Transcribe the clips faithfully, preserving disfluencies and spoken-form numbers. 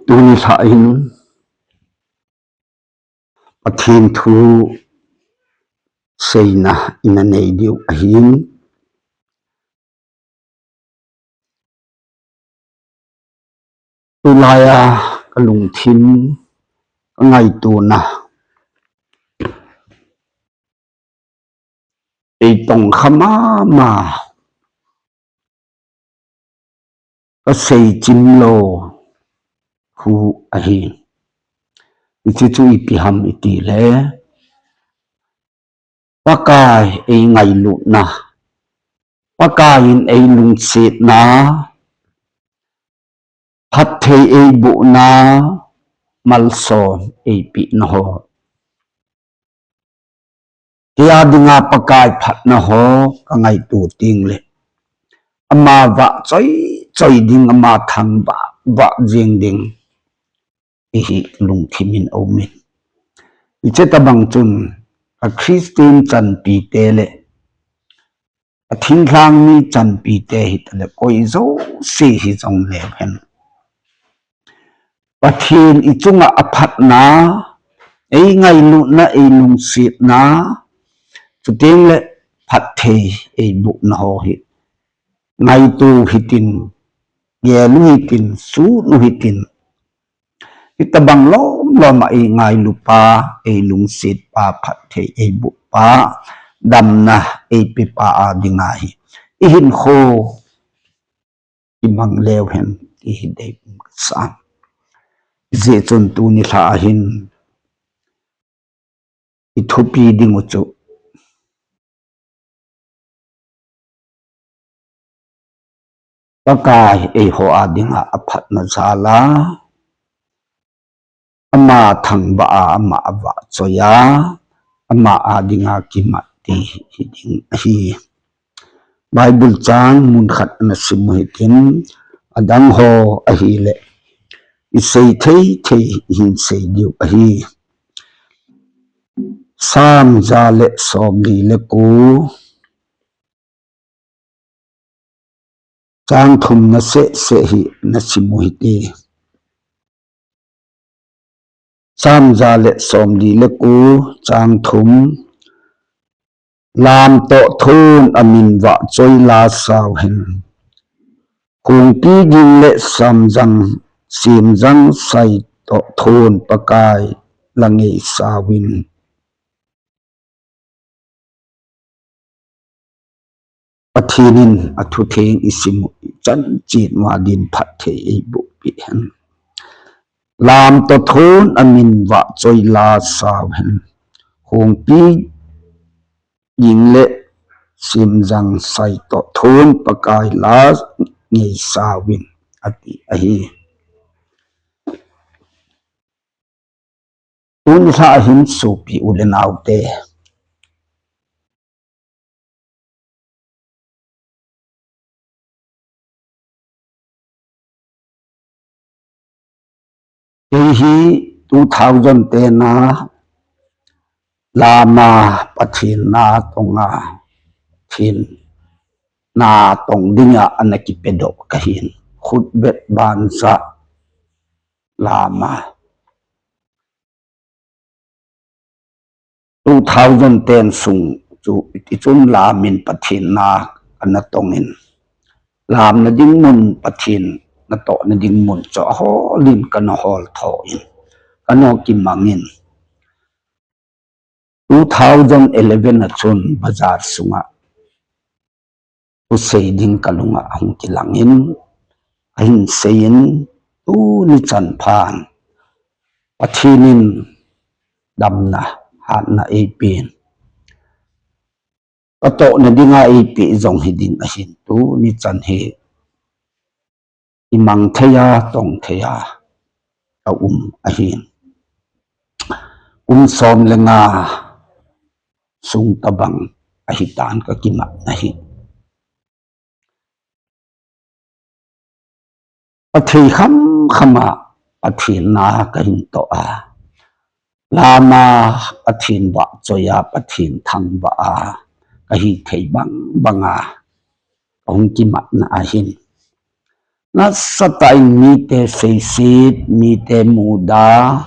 Tuni lhah in Pathen thu seina ina nei diu ahin, tulai a ka lungthim, ka ngaitona, ei tongkha mama, ka sei chim lou thu ahi. Hiche chu ipi ham iti le, Pakai ei ngailutna, Pakai in ei lungsetna, phatthei ei bohna, malsom ei pehna ho, kei a dinga Pakai phatna ho ka ngaito teng le, ama vahchoi choi ding, ama thangvah vah jeng ding, ihi lungthim in aumin. Hiche tabang chun ka Christian chanpite le ka thinglhang mi chanpite hita le koi jouse hijong leu hen, Pathen i chunga aphatna, ei ngailutna, ei lungsetna, chuteng le phatthei ei bohna ho hi ngaito hitin, gel u hitin, sut u hitin. Hitabang lom lom a ei ngailupa, ei lungsetpa, phatthei ei bohpa, damna ei pepa a dinga hi ihinkho imang leu hen, ihi dei um kasa. Hijeh chun tuni lhah a hin i thupi ding u chu, Pakai eiho a dinga aphatna jal a, ama thangvah a, ama avahchoi a, ama a dinga kimat ti hi ding ahi. Bible chang mun khat ana sim u hitin, adang ho ahile i sei thei thei hin sei diu ahi. Sam ja le somli le ko, chang thum na seh seh hi na sim u hite. Sam ja le somli le ko, chang thum. Lam toh thon a min vahchoi la sao hen. Khongpi ging le samjang, simjang sai toh thon Pakai la ngei sao in. Pathen in athutheng i sim u i chan chet uva din phatthei ei boh peh hen. Lam toh thon a min vahchoi la sao hen. Khongpi ging le simjang sai toh thon Pakai la ngei sao in ati ahi. Tuni lhah a hin sopi u le naote, kei hi two thousand ten a lam a Pathen na tong a, Pathen na tong dinga ana kipedoh kahin, khutbet bansa lam a. Two thousand ten sung chu i chun lam in Pathen na kana tong in, lam na ding mun, Pathen natoh na ding mun chu ahol in kana hol tho in, kana kimang in. Two thousand eleven a chun bazar sunga thusei ding kalunga ahung kilang in, ahin sei in, tuni chan phan Pathen in damna, hatna eipen, katohna dinga eipeh jong hi ding ahin, tuni chan hi imang thei a, tong thei a, aum ahin. Kum som le nga sung tabang ahitan kakimatna hi. Kathei kham kham a, Pathen na kahin toh a, lam a Pathen vahchoi a, Pathen thangvah a, kahi thei bang bang a, kahung kimatna ahin. Nasatah in mite seiset, mite muda,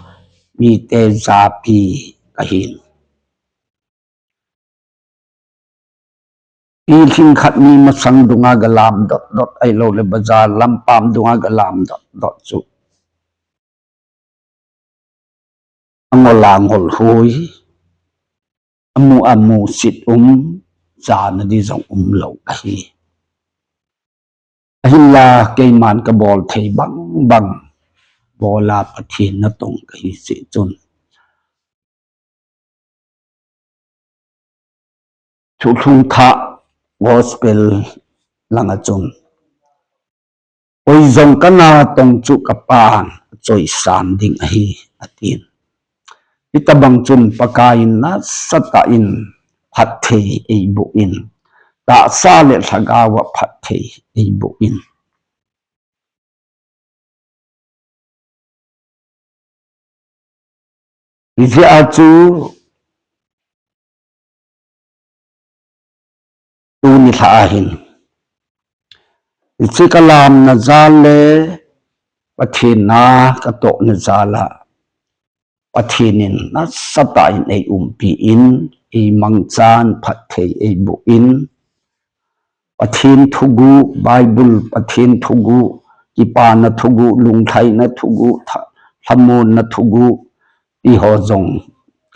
mite japi kahin. Pilhing khat ni masang dunga galam dot dot ahilou le bazar lampam dunga galam dot dot chu. Angol angol hui, amu amu sit um, jana di jong umlou ahi. Ahinla keiman kabol thei bang bang bola Pathen natong kahi seh chun. Thulhung thah gospel langa chun. Oi jong kana tong chu kapan choisan ding ahi, atin. Hitabang chun Pakaiyin nasatah in phatthei eiboh in. Tahsa le lhagao a phatthei eiboh in. Hijeh a chu tuni lha ahin. Hiche kalamna jal le Pathen na katohna jal a. Pathen in nasatah in eiumpi in, eimangchan phatthei eiboh in. Pathen thuguh, Bible, Pathen thuguh, kipana thuguh, lunglhaina thuguh, tha-, lhamonna thuguh, ti ho jong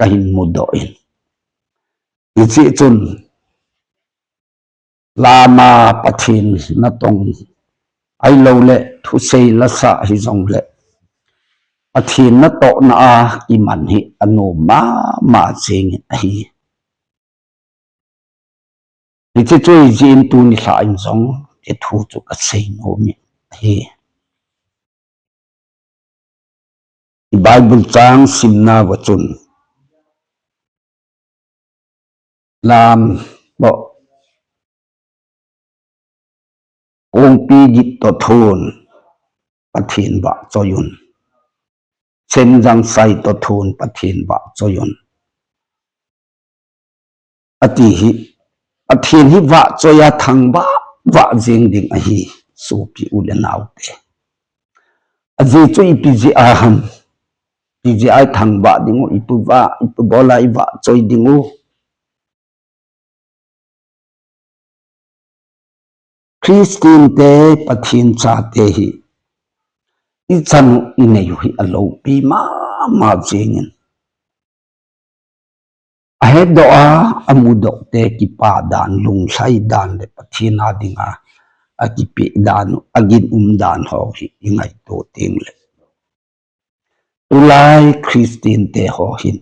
kahin mudoh in. Hiche chun, lama Pathen natong ahilou le, thusei lasa hijongle, Pathen natohna a kiman hi anom mama jengin ahi. Hiche chu hijeh in tuni lha in jong, hiche thu chu kasei nom in ahi. I Bible chang simna uva chun. Lam bo. Kongpi git toh thun Pathen vahchoi un. Senjang sai toh thun Pathen vahchoi un. Ati hi, Pathen hi vahchoi a thangvah vah jeng ding ahi, sopi u le nao te. Ajeh chu ipi jeh a ham, ipi jeh a i thangvah ding u, ipi vah, ipi bol a i vahchoi ding u. Christian te, Pathen chate hi, ichan u inei u hi aloupi mama jengin. Ahetdoh a, amudoh te kipa dan, lunglhai dan le Pathen a dinga akipeh dan u, agin um dan ho hi ingaito teng le. Tulai Christian te ho hin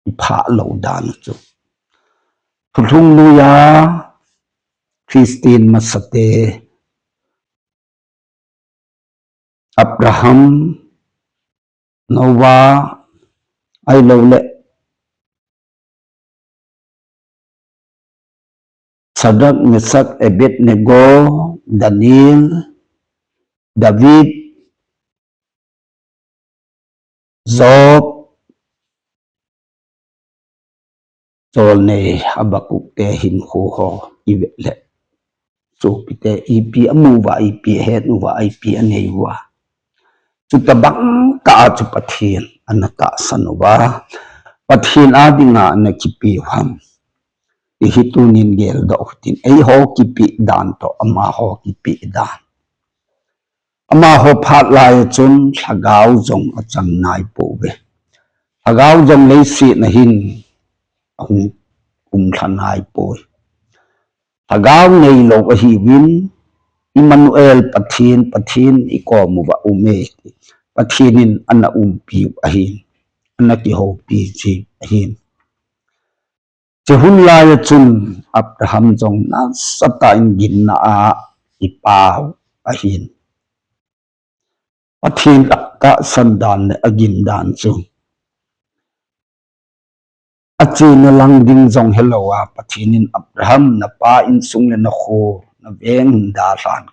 iphah lou dan u chu. Thulhung lui a Christian masate Abraham, Noah, ahilou le Shadrach, Meshach, Abednego, Daniel, David, Job, Cholnei, Habakkuk te hinkho ho ivet le. Sopite ipi amu uva, ipi ahet uva, ipi anei uva. Chutabang tah a chu Pathen ana tahsan uva. Pathen a dinga ana kipe u ham. Ti hi tunin geldoh u hitin, eiho kipe dan toh, amaho kipe dan. Amaho phat lai a chun lhagao jong achang nai pouve. Lhagao jong leiset a hin ahung um lha nai poi. Lhagao neilou ahiuvin, Emmanuel Pathen, Pathen ikom uva um e. Pathen in ana umpi u ahin, ana kihoupi ji ahin. Hiche hun lai a chun Abraham jong nasatah in ginna a ipao ahin. Pathen a tahsan dan le agin dan chu. Achena lang ding jong helou a, Pathen in Abraham, napa insung le nakho, naveng dalhan.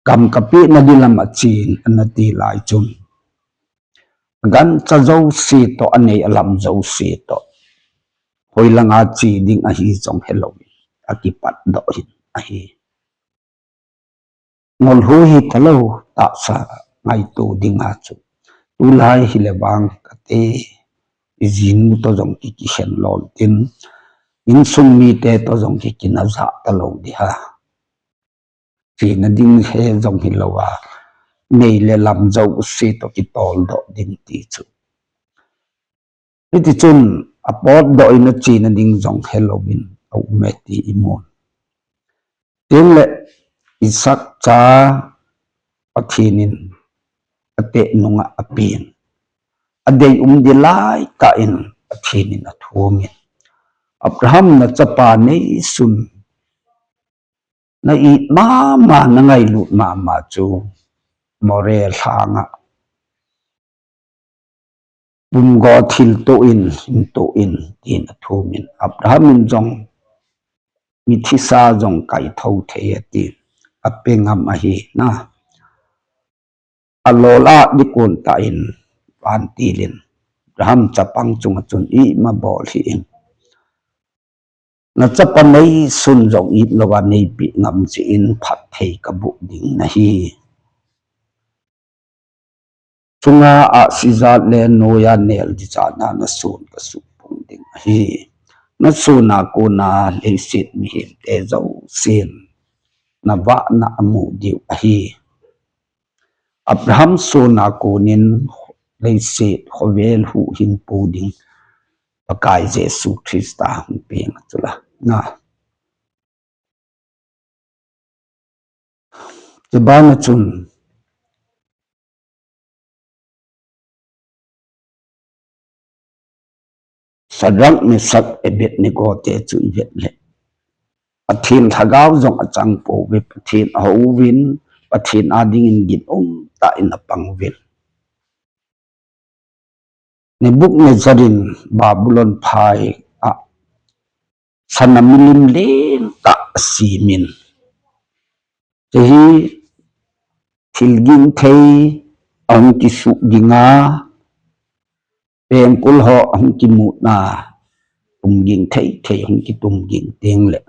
Gam kapeh na ding lam a chen, ana ti lai chun. Agancha jouse toh, anei alam jouse toh. Hoilang a che ding ahi jong helou in, akipatdoh in ahi. ngol hu hi talo, tahsa ngaito dinga chu. Tulai hile vang kate, ijinu to jong ki, kikhen lol tin, insung mite to jong ki, kinaja talo di ha. Chena ding he jong hilou a, nei le lam jouse to kitol doh ding ti chu. Hiti chun apotdoh in achena ding jong helouvin aume ti imun. Tin le Isaac cha Pathen in ate nunga apen. Adei um di laitah in Pathen in athumin. Abraham nachapa neisun na it mama, na ngailut mama chu Moreh lhanga pumgo thil toh in, hin toh in, tin athumin. Abraham in jong mithisa jong kaitho thei ati, ape ngam ahi na. Alol a dikon tah in vantil in Abraham chapang chunga chun ima bol hih in. Nachapa neisun jong it louva neipe ngam jeh in phatthei kaboh ding nahi. Chunga ahsi jat le noiya nel ding jat na nason kasuhpung ding ahi. Nasona kona leiset mihemte jousen navahna amu diu ahi. Abraham sona konin leiset khovel huhhingpu ding Pakai Jesu Christa hung peng a chula. Na. Chubana chun Shadrach, Meshach, Abednego te chu ivet le, Pathen lhagao jong achang pouve, Pathen ahouvin, Pathen a dingin gin umtah in apang uvin. Nebuchadnezzar in Babylon phai a sana milim lentah asemin. Hiche hi thil gingthei ahung kisuh dinga, pengkul ho ahung kimutna, tum gingthei thei hung kitum ging teng le,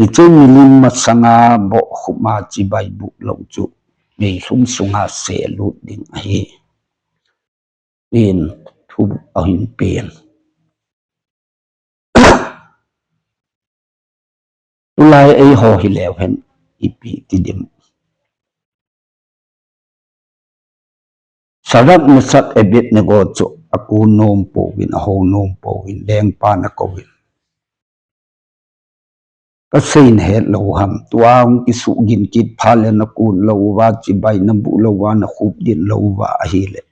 hiche milim masanga bohkhup a chibai buh lou chu meilhum sunga selut ding ahi. Tin thu ahin pen. Tulai eiho hileu hen ipi ti dim. Shadrach, Meshach, Abednego chu akon nom pouvin, ahou nom pouvin, lengpan akouvin. Kasei nahet lou ham, tua hung kisuh gin kit phat le nakon lou uva, chibai nabuh lou uva, nakhup din lou uva ahile,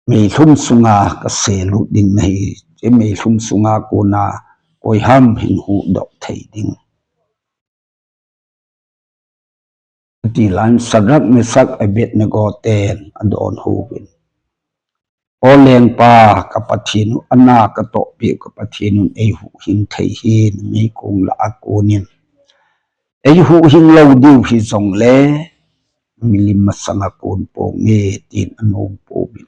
meilhum sunga kaselut ding nahi, hiche meilhum sunga kona koiham hin huhdoh thei ding. Ati lai in Shadrach, Meshach, Abednego ten adonbut uvin. O lengpa, ka Pathen u, ana katohpeh u ka Pathen un eihuhhing thei ahi, meikong lah a konin. Eihuhhing lou diu hijongle, milim masanga kon ponge, tin anom pouvin.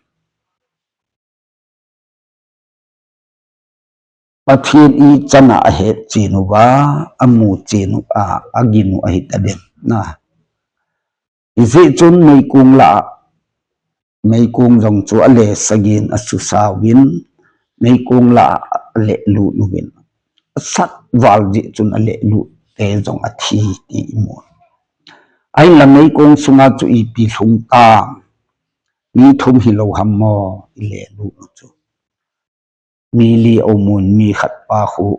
Pathen ichan a ahet chen uva, amu chen uva, agin u ahi tadem. Na. Hijeh chun meikong lah a, meikong jong chu ale sagin asusa uvin, meikong lah a alelut uvin. Asat val jeh chun alelut te jong athi ti imu. Ahinla meikong sunga chu ipi lhung tam. Mi thum hilou ham mo, ilelut u chu. Mi li aumun, mi khat pa khu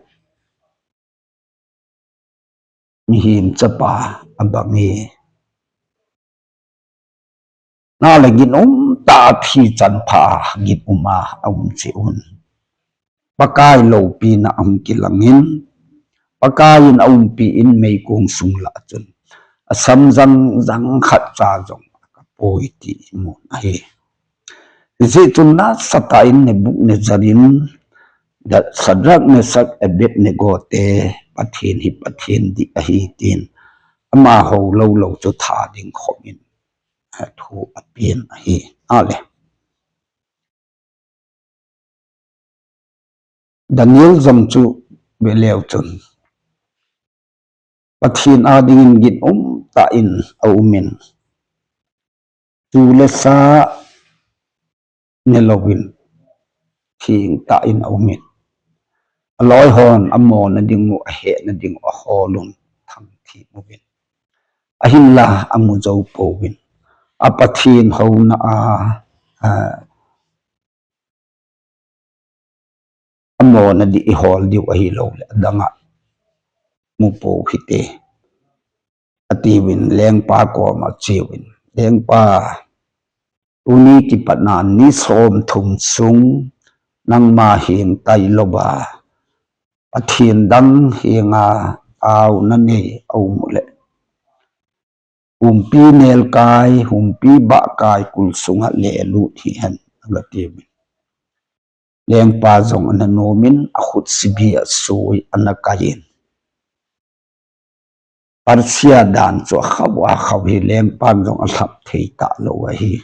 mihem chapa abang e. Na le gin um tah a thi chan pha gin um a aum cheh un. Pakai loupina ahung kilangin, Pakai in aumpi in meikong sung lah chun asam jang jang khat cha jong akapoi ti imu ahi. Hijeh chun nasatah in Nebuchadnezzar in Shadrach, Meshach, Abednego te Pathen hi Pathen dih ahi tin amaho lou lou chu tha ding khom in athu apen ahi. Ale. Daniel jong chu veleu chun Pathen a dingin gin um tah in aumin, chu le sa nelouvin, theng tah in aumin, aloi hon amona ding u, ahehna ding u aholun, thangthip uvin, ahinla amu jou pouvin, a Pathen houna a, a, amona ding ihol diu ahilouleh adang a mu pou hite, atiuvin, lengpa koma acheuvin, lengpa, tuni kipatna ni somthum sung nangma heng tailouva Pathen dang henga taona nei aum uleh, humpi nelkai, humpi bahkai kul sunga lelut hihen, agatiuvin. Lengpa jong ana nomin, akhut sibi a sui ana kaiyin. Persia dan chu akhau akhau hi, lengpan jong alhap thei talou ahi.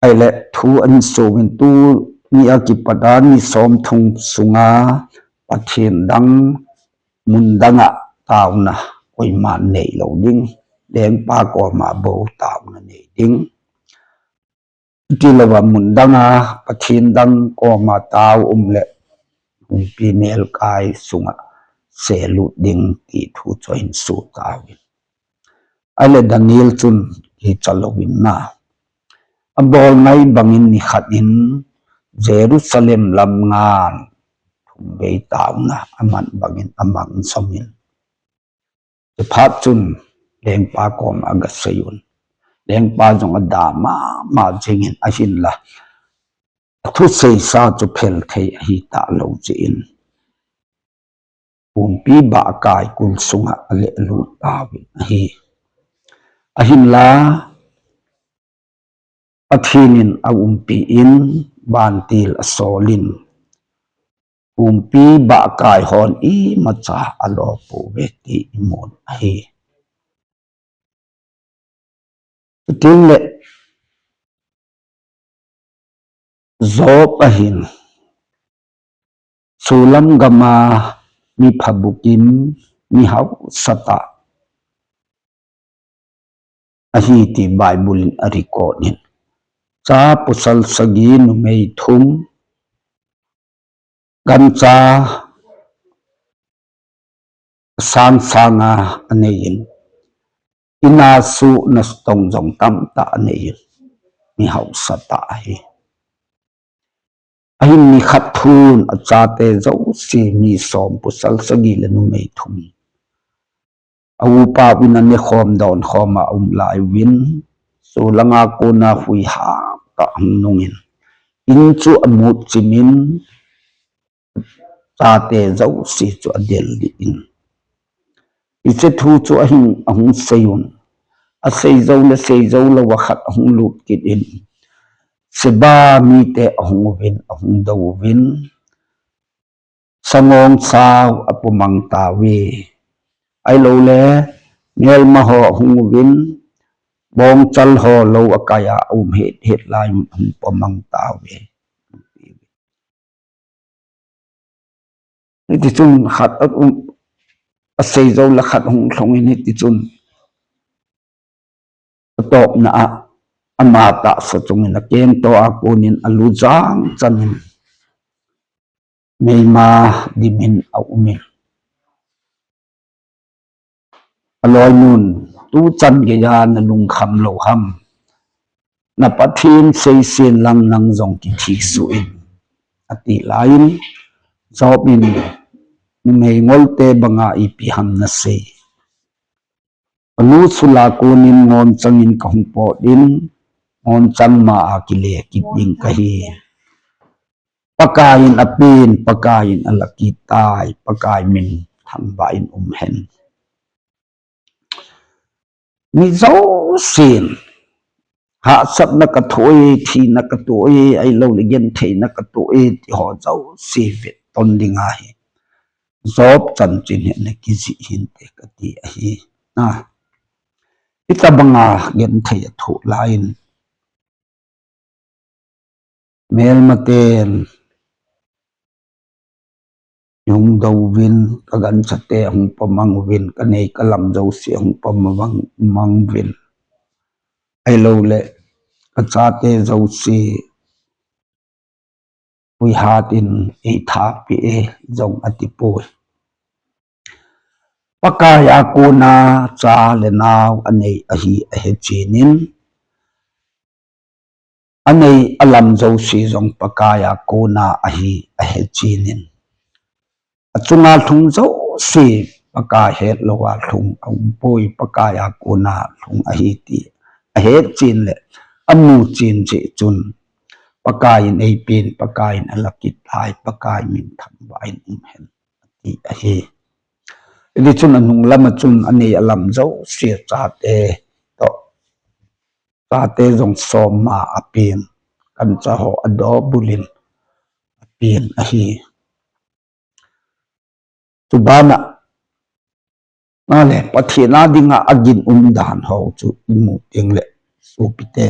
Ahile thu ahin somin, tuni a kipata ni somthum sunga Pathen dang, mun danga taona koiman neilou ding, lengpa koma bou taona nei ding. Tilouva mun danga Pathen dang koma tao um le, humpi nelkai sunga selut ding ti thu chu ahin so tauvin. Ahile Daniel chun kicha louvin na, abol ngai bangin nikhat in Jerusalem lam ngal thum vei taona aman bangin amang somin, chuphat chun lengpa koma agaseiyun. Lengpa jong ada mama jengin, ahinla athuseisa chu phel thei ahi talou jeh in, humpi bahkai kul sunga alelut tauvin ahi. Ahinla Pathen in aumpi in, vantil asolin, humpi bahkai hon imacha alo pouve ti imun ahi. Chutengle Job ahin, solam gama mi phabukim, mi haosatah ahi ti Bible in arecord in, cha pasal sagi, numei thum, gancha sang sanga aneiyin, inna suh natong jong tamtah aneiyin, mi haosatah ahi. Ahin nikhat thun achate jouse, mi som, pasal sagi le numei thum, aupa uvin anekhom donkhom a aum lai uvin, solanga kona huiham tah hung nungin, in chu amut chimin, chate jouse chu adelhin, hiche thu chu ahin, ahung seiyun. Asei jou le sei jou louva khat ahung lut kit in, Sheba mite ahung uvin, ahung dou uvin, sangong sao apomang tauve. Ahiloule melma ho ahung uvin, bongchal ho lou akai a aum hethet lai un ahung pomang tauve. Hitichun khat a, um, asei jou le khat hung lhungin, hitichun atopna a, ama tahsa chungin akengto a konin alu jang chanin meima dimin aumin, aloinun, tuchan geiya nalungkham lou ham? Na Pathen seisen lang nang jong kithi suh in, ati laiyin, Job in, numei ngolte banga ipi ham nasei? Kanu sula konin ngonchangin kahung pot in, ngonchang ma a kile kit ding kahi. Pakaiyin apen, Pakaiyin ala kit tai, Pakai min thangvah in umhen. Mi jousen hahsatna katoh e, thina katoh e, ahiloule gentheina katoh e, ti ho jouse vetton ding ahi. Job chanchin hi ana kijih hinte kati ahi. Na, hitabanga genthei athoh laiyin, melmaten ihung douvin, ka ganchate ahung pamang uvin, ka nei ka lam jouse ahung pamang, mang uvin. Ahilouleh, ka chate jouse, huihat in eithat peh e jong ati poi. Pakai a kona cha le nao anei ahi ahe chen in, anei alam jouse jong Pakai a kona ahi ahe chen in, achunga lhung jouse Pakai hetlou a lhung aumpoi, Pakai a kona lhung ahi ti ahe chen le amu chen jeh chun, Pakai in eipen, Pakai in ala kit tai, Pakai min thangvah in um hen, ati ahi. Hiti chun anung lam a chun anei alam jouse chate toh, chate jong som ma apen, gancha ho adoh bul in apen ahi. Chubana, ale, Pathen a dinga agin umdan ho chu imu teng le, sopite,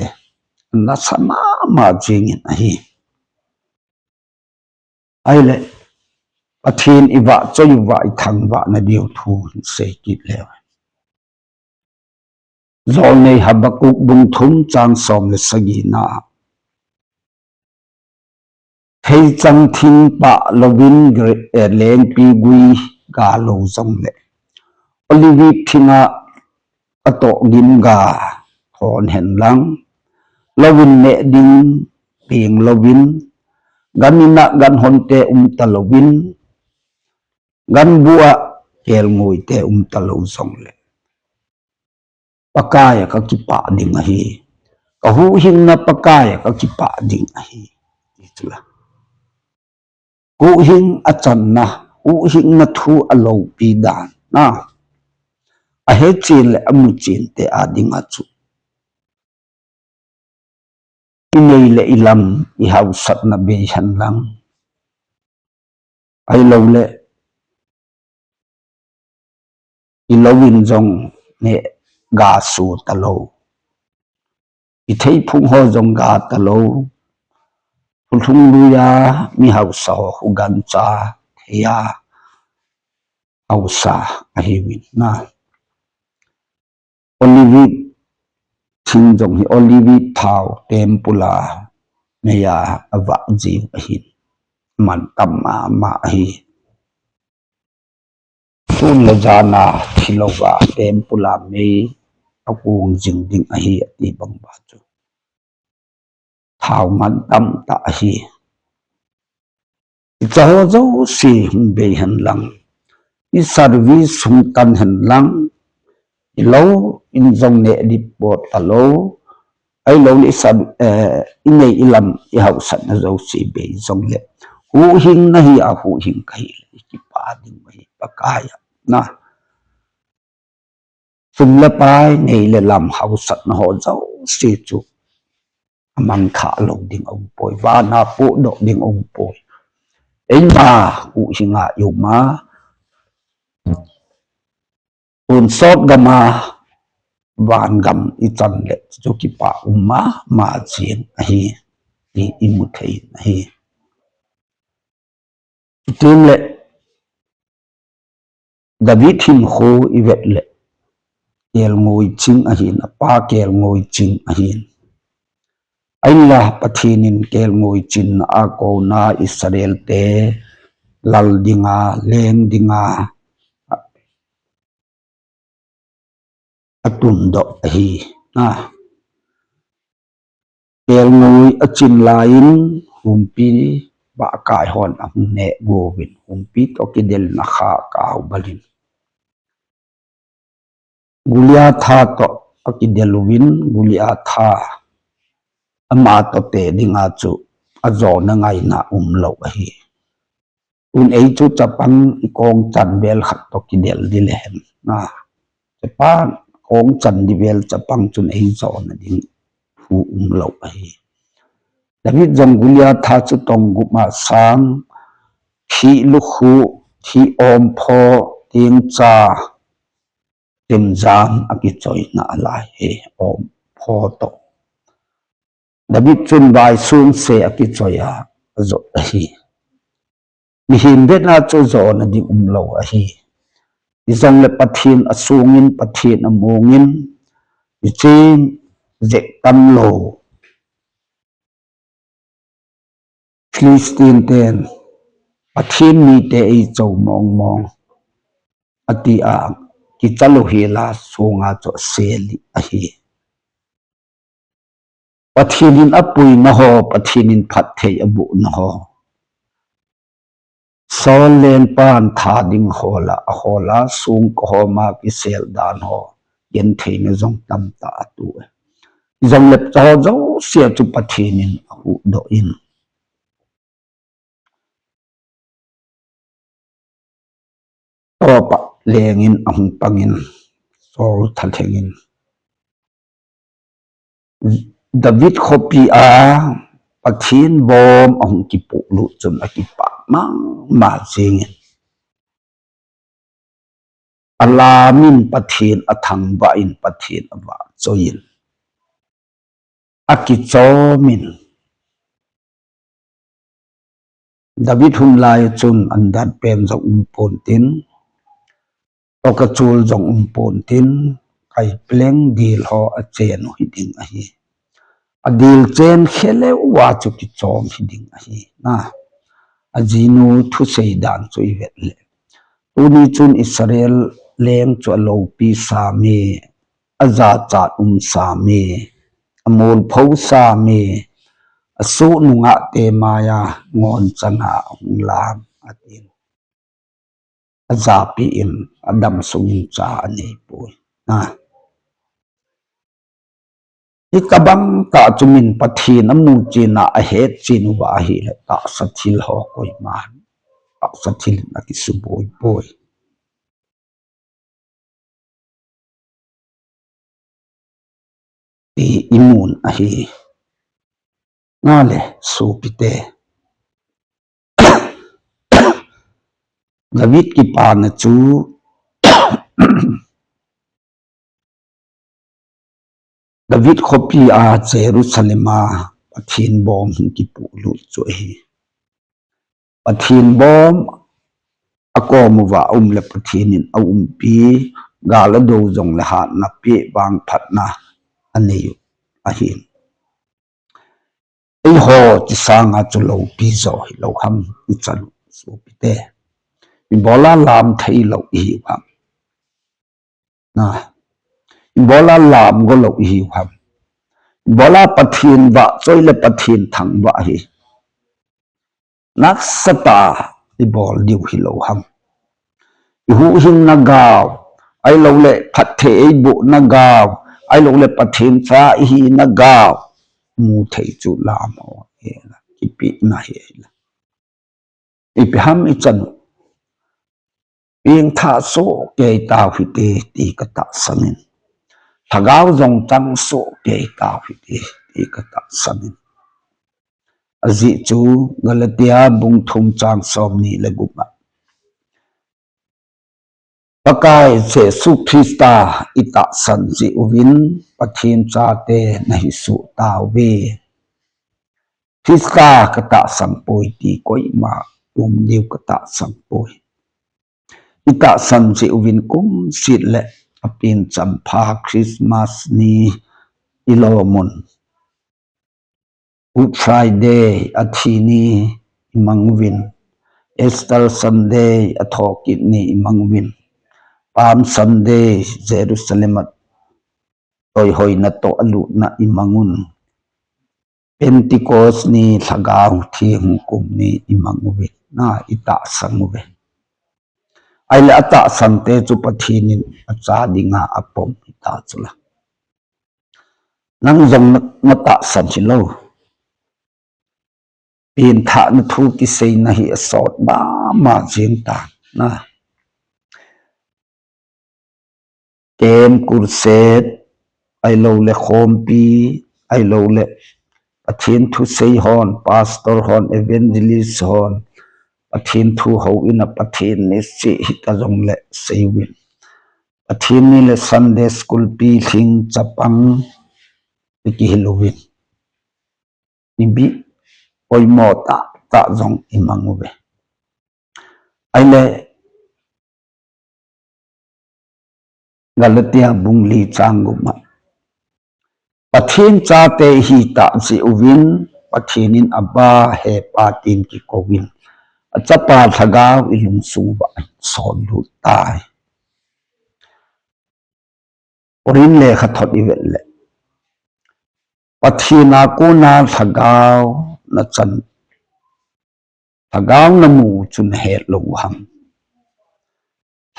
nasa mama jing in ahi. Ahile, Pathen ivahchoi uva ithangvah nadiu thu hin sei kit leu. Jolnei Habakkuk bung thum chang som le sagi na. Theichang thing pah louvin, eh, lengpi gui ga lou jongle, olive thinga atoh gim ga thon hen lang, lou in neh ding peng louvin, gan in a gan honte um talouvin, gan bu a kelngoite um talou jongle, Pakai a kakipah ding ahi. Ka huhhingna Pakai a kakipah ding ahi. Ti chu la. Huhhing achanna, huhhingna thu aloupi dan na, ahe chen le amu chente a dinga chu, inei le ilam, ihaosatna bei hen lang. Ahilouleh, ilou in jong neh ga so talou, itheiphung ho jong ga talou, thulhung lui a mi haosa ho, hugancha thei a haosa ahiuvin na. Olive thing jong hi olive thao tempul a mei a avah jiu ahin, mantam mama ahi. Tun le jan a thilouva tempul a mei akong jing ding ahi ati bang uva chu, thao mantam tah ahi. Icha ho jouse hung bei hen lang, i service hung tan hen lang, ilou in jong neh ding po talou, ahilouleh i sa, eh, inei ilam, ihaosatna jouse bei jongle, huhhingna hi a huhhing kahi le, ikipah ding ahi Pakai a na. Sum le pai, nei le lam, haosatna ho jouse chu amangthah lou ding aumpoi, van a pohdoh ding aumpoi. Eima huhhing a i um a, tonsot gam a vangam ichan le chu kipah um mama jing ahi, ti imu thei ahi. Chuteng le, David hinkho ivet le, kelngoi ching ahin, apa kelngoi ching ahin. Ahinla Pathen in kelngoi chinna a kona Israel te lal dinga, leng dinga, atundoh ahi. A, kelngoi achin lai in humpi bahkai hon ahung neh go uvin, humpi toh kidel in akha kau bal in, Goliatha toh akidel uvin, Goliatha ama toh te dinga chu ajona ngaina umlou ahi. Tun ei chu chapang ikong chan vel khat toh kidel ding le hen na, chapang kong chan ding vel chapang chun ei jona ding thu umlou ahi. David jong Goliatha chu tong gup ma sang, thih lukhuh, thih ompho, tingcha, timjam akichoina alai hi, ompho toh. David chun vaisung se akichoi a, ajot ahi. Mihem vetna chu jona ding umlou ahi. Hijongle Pathen asungin, Pathen amongin, hiche jeh tan lou Philistine ten Pathen mite eicho mong mong, ati a, kicha lou hela sunga chu asel ahi. Pathen in apuina ho, Pathen in phatthei abohna ho, Saul lengpan tha ding hola, ahola, sung kahoma kisel dan ho, gentheina jong tamtah atoh e. Jongle chu jouse chu Pathen in ahuhdoh in, topa lengin ahung pangin, Saul thalhengin, David khopi a Pathen bom ahung kipolut chun akipah mama jengin, alamin Pathen, athangvah in Pathen avahchoiyin, akichomin, David hun lai chun andat pen jong umpon tin, tokachol jong umpon tin, kaipleng dil ho achen u hiding ahi. Adil chen kheleu a chu kichom hiding ahi. Na, ajinu thusei dan chu ivet le, tuni chun Israel leng chu alopi same, ajachat um same, amolpho same, asoh nungah te maiya ngon changa ahung lam, atin. Ajapi in, adam sungin cha aneipoi. Na, hitobang tah chu min Pathen amu chen a, ahet chen uva ahile, tahsa thil ho koiman tahsa thil in akisuboi poi, ti imun ahi. Nale, sopite, David kipana chu, David khopi a Jerusalem a Pathen bom hung kipolut chu ahi. Pathen bom akom uva aum le Pathen in aumpi, gal ado jongle hatna pe, vangphatna anei u ahi. Eiho chi sanga chu loupi jo hilou ham, ichan u sopite. Ibola lam theilou ihiu ham. Na, ibola lam golou ihiu ham. Ibola Pathen vahchoi le Pathen thangvah hi nasatah a ibol diu hilou ham. Ihuhhingna gao, ahilouleh phatthei eibohna gao, ahilouleh Pathen cha ihina gao, mu thei chu lam ho hela, kipehna hela. Ipi ham ichan u. Pengthah soh kei tau hite ti katahsan in. Lhagao jong chang soh kei tau hite ti katahsan in. Ajeh chu Galatia bung thum chang somni le gup a, Pakai Jesu Christa itahsan jeh uvin Pathen chate nahi soh tauve. Christa katahsan poi ti koima um diu katahsan poi. Itahsan jeh uvin kumsit le apen champha Christmas ni ilomun. Good Friday, athi ni imang uvin. Easter Sunday, athokit ni imang uvin. Palm Sunday, Jerusalem a toihoina toh alutna imang un. Pentecost ni, Lhagao Theng hung kum ni imang uvin. Na, itahsan uve. Ahile atahsan te chu Pathen in acha dinga apom hita chula. Nang jong na, natahsan hilou. Pengthahna thu kiseina hi asot mama jeng tan. Na, camp, crusade, ahilouleh khompi, ahilouleh Pathen thu sei hon, pastor hon, evangelist hon, Pathen thu houin a Pathen ni sei hita jongle sei uvin. Pathen ni le Sunday school pilhing chapang ikihil uvin. Ipi poimo tahtah jong imang uve. Ahile Galatia bung li chang gup a, Pathen chate ihi tah jeh uvin, Pathen in Abba, He Pa tin kikouvin, Achapa Lhagao ilungsung uva ahin sollut tai. Korin lekhathot ivet le, Pathen a kona lhagao nachan, lhagao namu chu nahet lou ham?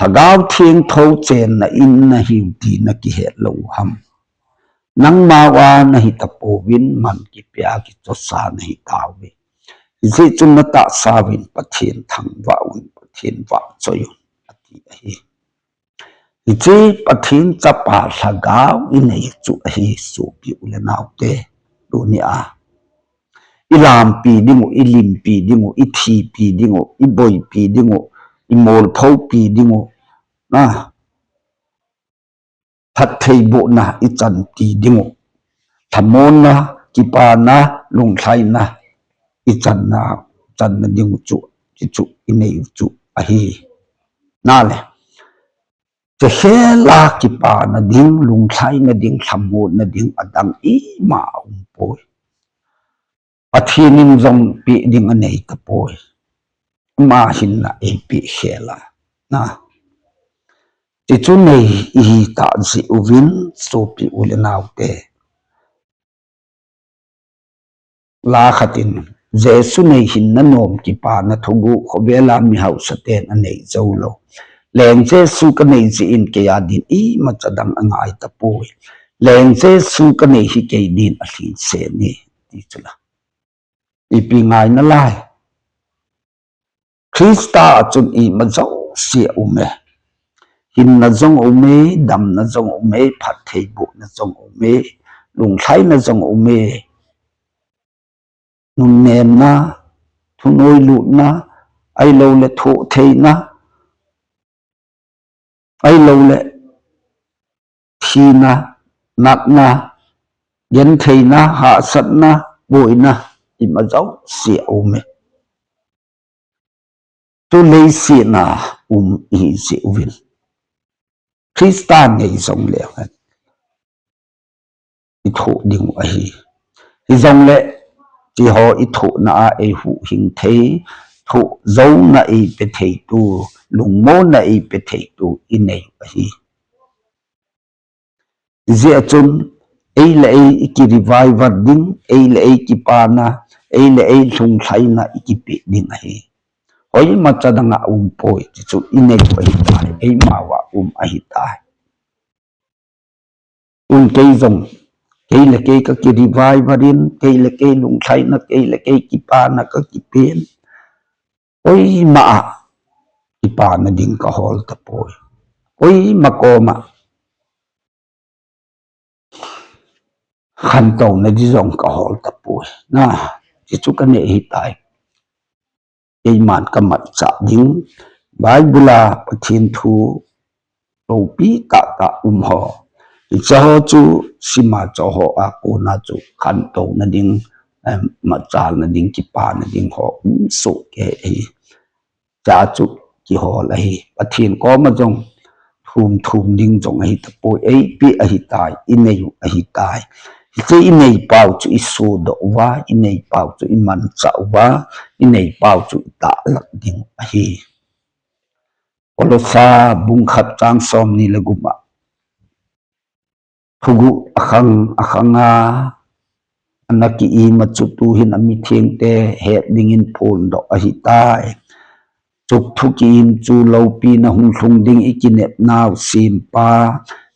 Lhagao Theng thouchenna in nahiu ti nakihet lou ham? Nangma uva nahitapouvin, man kipea kichosa nahitauve. Hijeh chun natahsa uvin Pathen thangvah un, Pathen vahchoi un, ati ahi. Hiche Pathen Chapa Lhagao inei chu ahi, sopi u le naote. Tunia ilampi dingu, ilimpi dingu, ithipi dingu, iboipi dingu, imolphopi dingu, na phattheibohna ichanpi dingu, lhamonna, kipana, lunglhaina ichanna, channa dingu chu, hichu inei chu ahi. Nale, hiche khela kipana ding, lunglhaina ding, lhamonna ding adang ima aumpoi. Pathen in jong peh ding anei tapoi. Ama hinna eipeh khela, na, hichu nei ihi tah jeh uvin, sopi u le naote, la khat in, Jesu nei hinna nom, kipana, thuguh, khovela mihausa ten anei joulou. Leng Jesu kanei jeh in keiya din imacha dang angai tapoi. Leng Jesu kanei hi kei din alhingsen e, ti chula. Ipi ngai nalai? Christa a chun ima jouse aume. Hinna jong aume, damna jong aume, phattheibohna jong aume, lunglhaina jong aume. Nunnemna, thunoilutna, ahiloule thohtheina, ahiloule thina, natna, gentheina, hahsatna, boina, ima jouse aume. Tu leiset a um ihi jeh uvin, Christa nei jongleu hen ithoh dingu ahi. Hijongle hicheho ithohna a eihuhhing thei, thoh jouna eipe theitu, lungmonna eipe theitu inei u ahi. Hijeh a chun, ei le ei iki revival ding, ei le ei kipana, ei le ei lunglhaina ikipeh ding ahi. Hoimacha dang aumpoi, hichu inei u ahitai, eima uva um ahitai. Tun kei jong, kei le kei kaki revival in, kei le kei lunglhaina, kei le kei kipana kakipen, koima a kipana ding kahol tapoi. Koima koma khantouna ding jong kahol tapoi. Na, hichu kanei ahitai. Keiman kamatchah ding, Bible a Pathen thu loupi tahtah um ho, hicheho chu sima choho a kona chu khantouna ding, em, matchalna ding, kipana ding ho um sohkei ahi. Hichea chu kihol ahi. Pathen koma jong thum thum ding jong ahitapoi, eipeh ahitai, inei u ahitai. Hiche inei pau chu isodoh uva, inei pau chu imanchah uva, inei pau chu itahlang ding ahi. Kolosa bung khat chang somni le gup a, thuguh akhang akhang a ana ki-im a chu tuhin amithengte het dingin phondoh ahitai. Chuk thu ki-im chu loupina hung lhung ding ikinepnau Sempa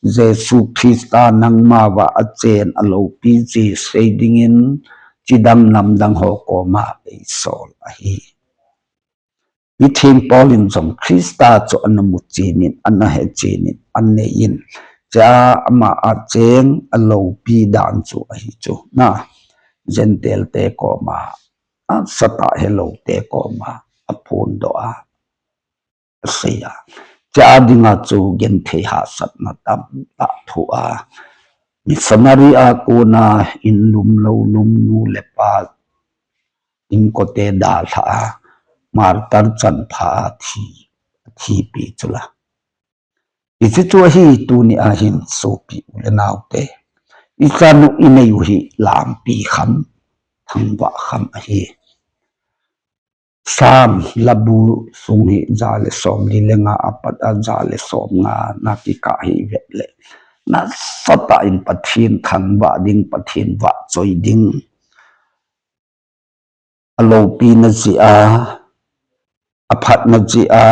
Jesu Christa nangmauva achen aloupi jeh sei dingin chidang namdang ho koma eisol ahi. Mitheng Paul in jong Christa chu ana muchen in, ana hechen in, anei in, hichea ama a cheng aloupi dan chu ahi chu, na, Gentile te koma, asatah heloute koma aphondoh a, asei a, hichea dinga chu genthei hahsatna tamtah thoh a, missionary a kona in lum lou lum, nu le pa inkote dalhah a, martar chanpha a thi, thipi chu la. Hiche chu ahi tuni a hin sopi u le nao te. I chanu i nei u hi lampi kham, thangvah kham ahi. Sam labu sung hi ja le som li le nga apat a ja le som nga na kikah hi vet le. Nasatah in Pathen thangvah ding, Pathen vahchoi ding. A lopi na jeh a, a phat na jeh a,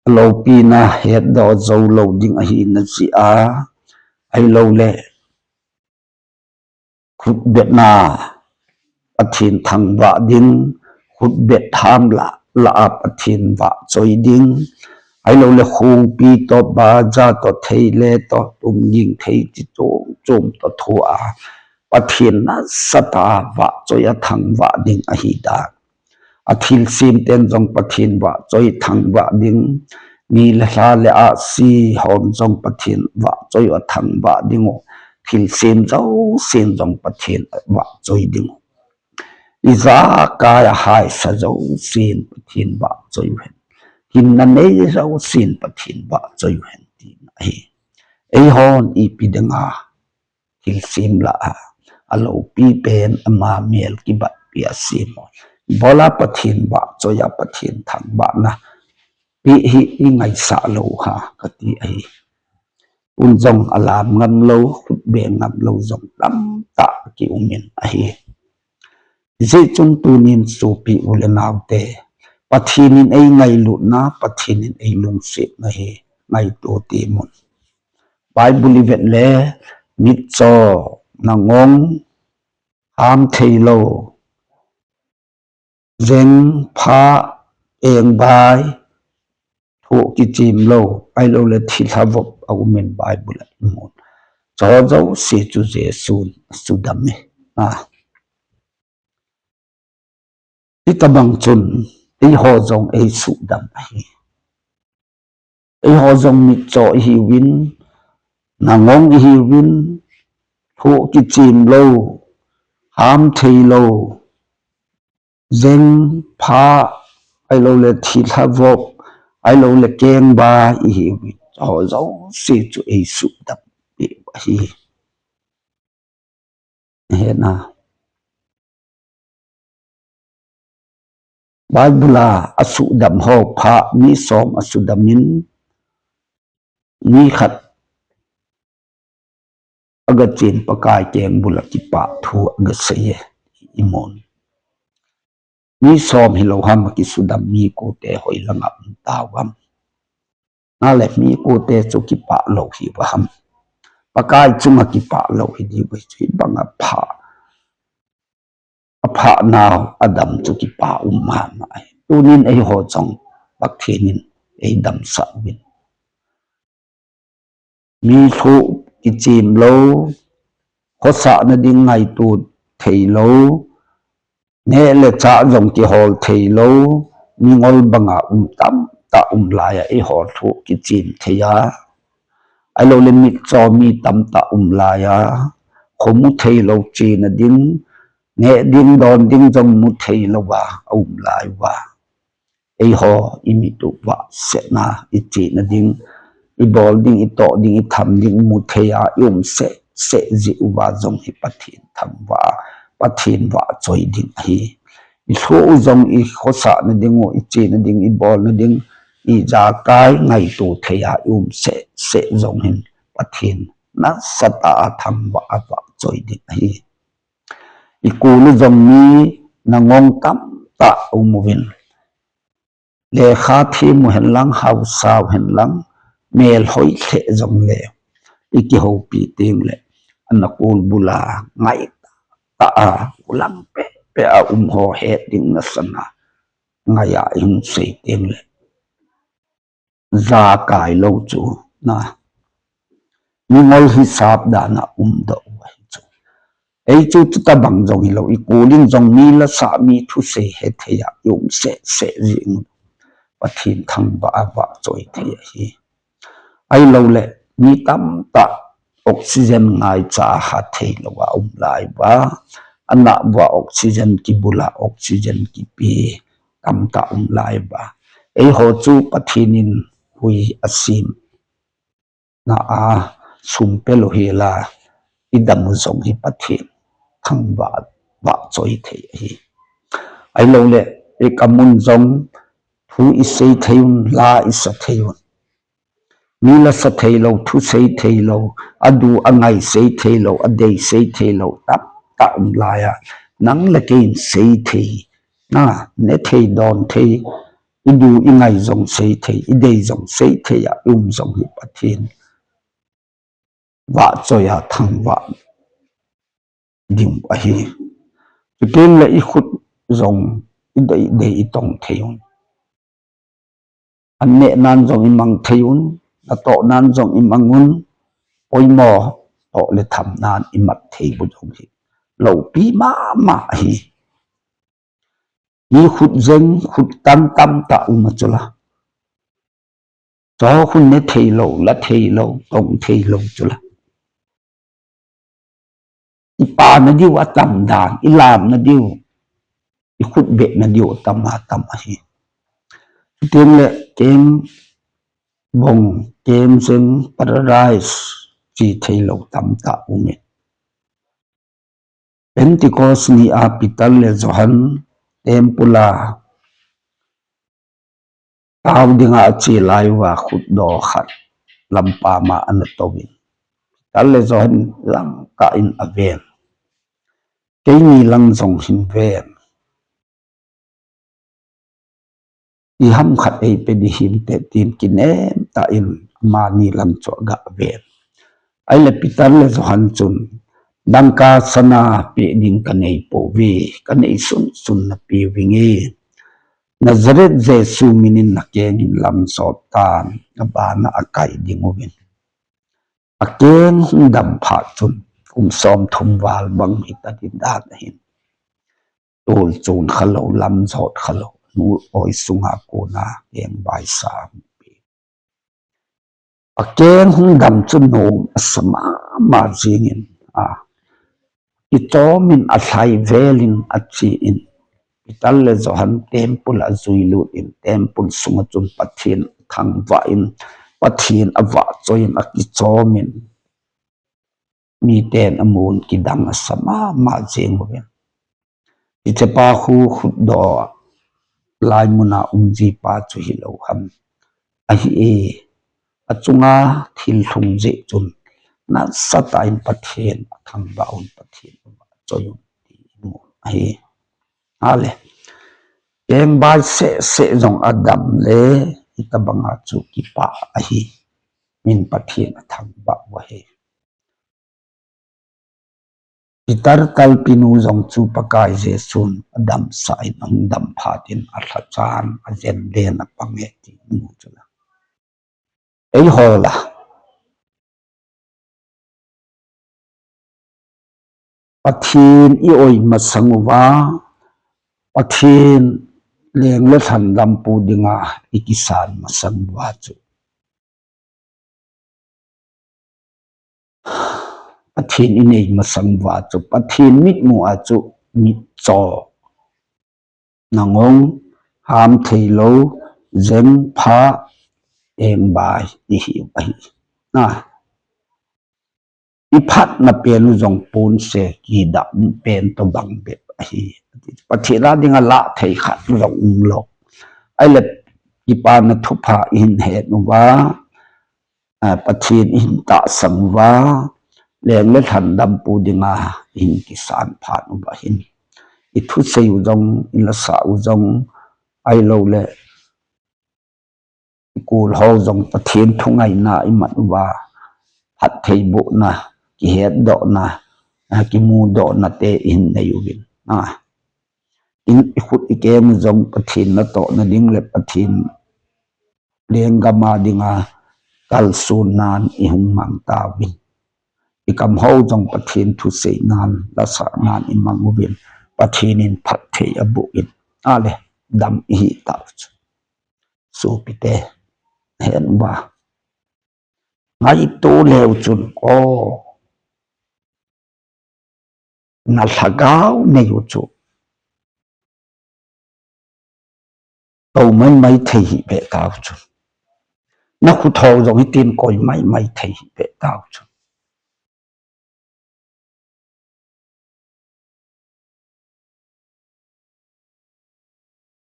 a lopi na hetdoh jou lou ding ahi na jeh a, ahilou le khutbetna Pathen thangvah ding, khutbet ham la, la a Pathen vahchoi ding, ahilou le khongpi toh, baja toh, theile toh, tumging thei chi chom chom toh thu a Pathen nasatah a vahchoi a thangvah ding ahi dan. A thilsem ten jong Pathen vahchoi thangvah ding, ni le lha le ahsi hon jong Pathen vahchoi a thangvah ding u, thilsem jousen jong Pathen vahchoi ding u. Ijakai a haisa jousen Pathen vahchoi u hen. Hinna nei jousen Pathen vahchoi u hen tina ahi. Eihon ipi dinga thilsem la a, a lopi pen ama mel kibatpi a sem u. Bola Pathen vahchoi a Pathen thangvahna pi hi i ngaisah lou ham kati ahi. Tun jong a lam ngam lou, khutbeng ngam lou jong tamtah ki um in ahi. Hijeh chun tunin sopi u le nao te, Pathen in ei ngailutna, Pathen in ei lungsetna hi ngaito temun. Bible i vet le mitcho, nangong, ham thei lou, jeng, pha, engbai, thoh kichem lou, ahilou le thilha vop a um in Bible a i mun. Chujouse chu Jesun a sudam e. A. Hitabang chun, eiho jong ei sudam ahi. Eiho jong mitcho ihiuvin, nangong ihiuvin, thoh kichem lou, ham thei lou, jeng, pha, ahilou le thilha vop, ahilou le kengbai ihiuvin. Eiho jouse chu ei sudam peh u ahi. Hena. Bible a asudam ho pha mi som asudam in, mi khat aga chen Pakai keng bul a kipah thu aga sei e, i mun. Mi som hilou ham a kisudam mi kote hoilang a um tau ham. Nale mi kote chu kipah lou hi uva ham. Pakai chunga kipah lou hi diu chu hibang a pha. A pha nau a dam chu kipah um mama ahi. Tunin eiho jong Pathen in ei damsah uvin. Mi thoh kichem lou, khosahna ding ngaito thei lou, neh le chah jong kihol thei lou, mingol banga um tamtah um lai a eiho thoh kichem thei a. Ahilou le mitcho mi tamtah um lai a, khomu thei lou chena ding, neh ding don ding jong mu thei lou a, a um lai uva. Eiho i mit u vahsetna, i chena ding, i bol ding, i toh ding, i tham ding mu thei a, i um seh seh jeh uva jong hi Pathen thangvah, Pathen vahchoi ding ahi. I thoh u jong i khosahna ding u, i chena ding, i bolna ding, ijakai ngaito thei a i um seh seh jong hin Pathen nasatah a thangvah a vahchoi ding ahi. I kulu jong mi nangong tamtah um uvin. Lekha them u hen lang, haosa u hen lang, mel hoi lheh jong le, i kihoupi teng le, ana kul bul a ngai tah a, kulang peh peh a um ho het ding nasan a, ngai a i hung sei teng le. Jakai lou chu na. Mingol hisap dan a um doh u ahi chu. Ei chu chutabang jong hilou, i kul in jong mi lasah, mi thusei hethei a i um seh seh jing u. Pathen thangvah a vahchoi thei ahi. Ahilou le, mi tamtah oxygen ngaicha a hat thei lou a um lai uva. Anah uva oxygen kibul a, oxygen kipe. tamtah um lai ba. Eiho chu Pathen in hui asem na a sum pe lou hela, i dam u jong hi Pathen thangvah, vahchoi thei ahi. Ahilouleh, i kam un jong thu i sei thei un, la i sa thei un. Mi la sa thei lou, thu sei thei lou, adu angai sei thei lou, adei sei thei lou, tamtah um lai a, nang le kei in sei thei, na, ne thei, don thei, i du i ngai jong sei thei, i dei jong sei thei a i um jong hi Pathen vahchoi a thangvah ding ahi. Chuteng le i khut jong i dei dei i tong thei un. An neh nan jong i mang thei un, na toh nan jong i mang un, poimo toh le tham nan i mat thei u jong hi loupi mama ahi. I khut jeng, khut tan tamtah um a chu la. Cho khun ne thei lou, la thei lou, tong thei lou chu la. I pa na diu atam dan, i lam na diu, i khut beh na diu atam atam ahi. Chuteng le keng bong, keng jeng, paradise chi thei lou tamtah um e. Pentecost ni a Peter le Johan temple a tao dinga ache lai uva khutdoh khat lampam a ana touvin, Peter le Johan langkah in aven. Keini lang jong hin ven. Iham khat eipe ding hinte tin kinem tah in amani lang chu aga ven. Ahile Peter le Johan chun, dangka sana pe ding kanei pouve, kanei sunsun napeh uvinge. Nazareth Jesu min in nakeng in lamjot tan, abana akai ding uvin. Akeng hung dam phat chun, kum somthum val bang hita ding dan ahin. Tolchon khalou, lamjot khalou, nu oi sunga kona keng baisa ape. Akeng hung dam chu nom asa mama jingin, a, kichom in alhai vel in ache in, Peter le Johan temple a ajui lut in, temple sunga chun Pathen athangvah in, Pathen avahchoi in akichom in, miten amun kidang asa mama jing uvin. Hichepa khu khutdoh lai muna um jipa chu hilou ham. Ahi e, achunga thil lhung jeh chun nasatah in Pathen athangvah un, Pathen avahchoi un ti i mu ahi. Ale, keng bai seh seh jong adam le, hitabanga chu kipah ahi. Min Pathen athangvah u ahi. Peter talpinu jong chu Pakai Jesun adamsah in, ahung dam phat in alhachan, ajen den apang e ti i mu chu la. Eiho la, Pathen i oi masang uva, Pathen leng le lhan dampu dinga i kisan masang uva chu, Pathen i nei masang uva chu, Pathen mitmu a chu mitcho, nangong, ham theilou, jeng pha, engbai i hiu ahi. Na, i phatna pen u jong ponse, kidah pen tobang bep ahi. Pathen a dinga lah thei khat jong umlou. Ahile, kipana thupha i hin het uva, a, Pathen i hin tahsan uva, leng le lhan dampu dinga i hin kisan phat uva hin, i thusei u jong, i lasa u jong, ahilou le, i kul ho jong Pathen thu ngaina i man uva, phattheibohna, kihetdohna, a, kimudohna te i hin nei uvin. A, i, i khut i keng u jong Pathen natohna ding le Pathen lenggam a dinga kalsonnan i hung mang tauvin. I kam ho jong Pathen thusei nan, lasah nan i mang uvin. Pathen in phatthei aboh in. Ale, dam i hi tau chu. Sopite, hen uva. Ngaito leu chun, o, na lhagao nei u chu. Tou maimai thei hih beh tau chu. Na khut ho jong hitin koi maimai thei hih beh tau chu.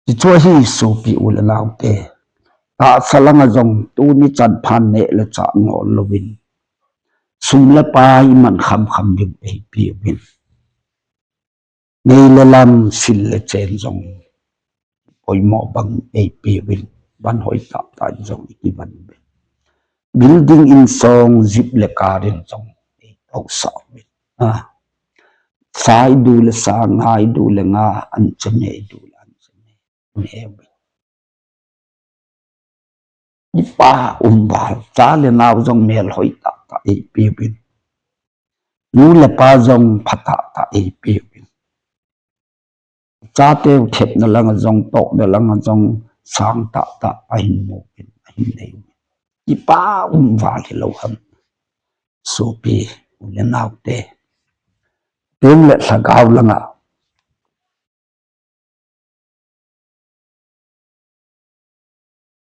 Hichu ahi sopi u le nao te. Tahsa langa jong tuni chan phat neh le chah ngol louvin, sum le pai man kham kham ding eipe uvin. Nei le lam, sil le chen jong poimo bang eipe uvin, van hoi tah tah in jong iki van uvin. Building in song, jeep le car in jong eito sah uvin. Ah. Sa idu le sa, nga idu le nga, an cheme idu le an cheme. Kipa um val, cha le nao jong mel hoi tah tah eipe uvin. Nu le pa jong pha tah tah eipe uvin. Chate u thepna langa jong, tohna langa jong, sang tah tah ahin mu uvin, ahin nei uvin. Kipa um val hilou ham. Sopi u le nao te. Tin le lhagao langa.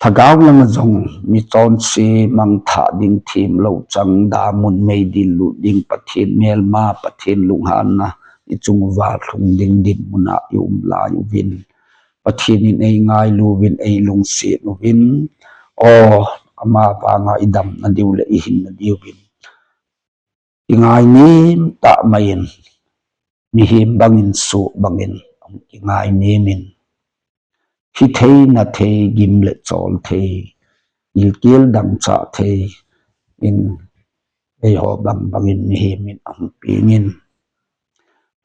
Lhagao langa jong mi chonse mangthah ding, themlou chang, damun meidil lut ding, Pathen melma, Pathen lunghanna, i chung uva lhung ding dinmun a i um lai uvin. Pathen in ei ngailu uvin, ei lungset uvin. O, ama vanga i damna diu le i hinna diuvin. I ngainem tah mai in, mihem bangin, soh bangin, i ngainem in. Hithei, nathei, gim le chol thei, gilkel dangchah thei in, eiho bang bangin mihem in ahung pengin.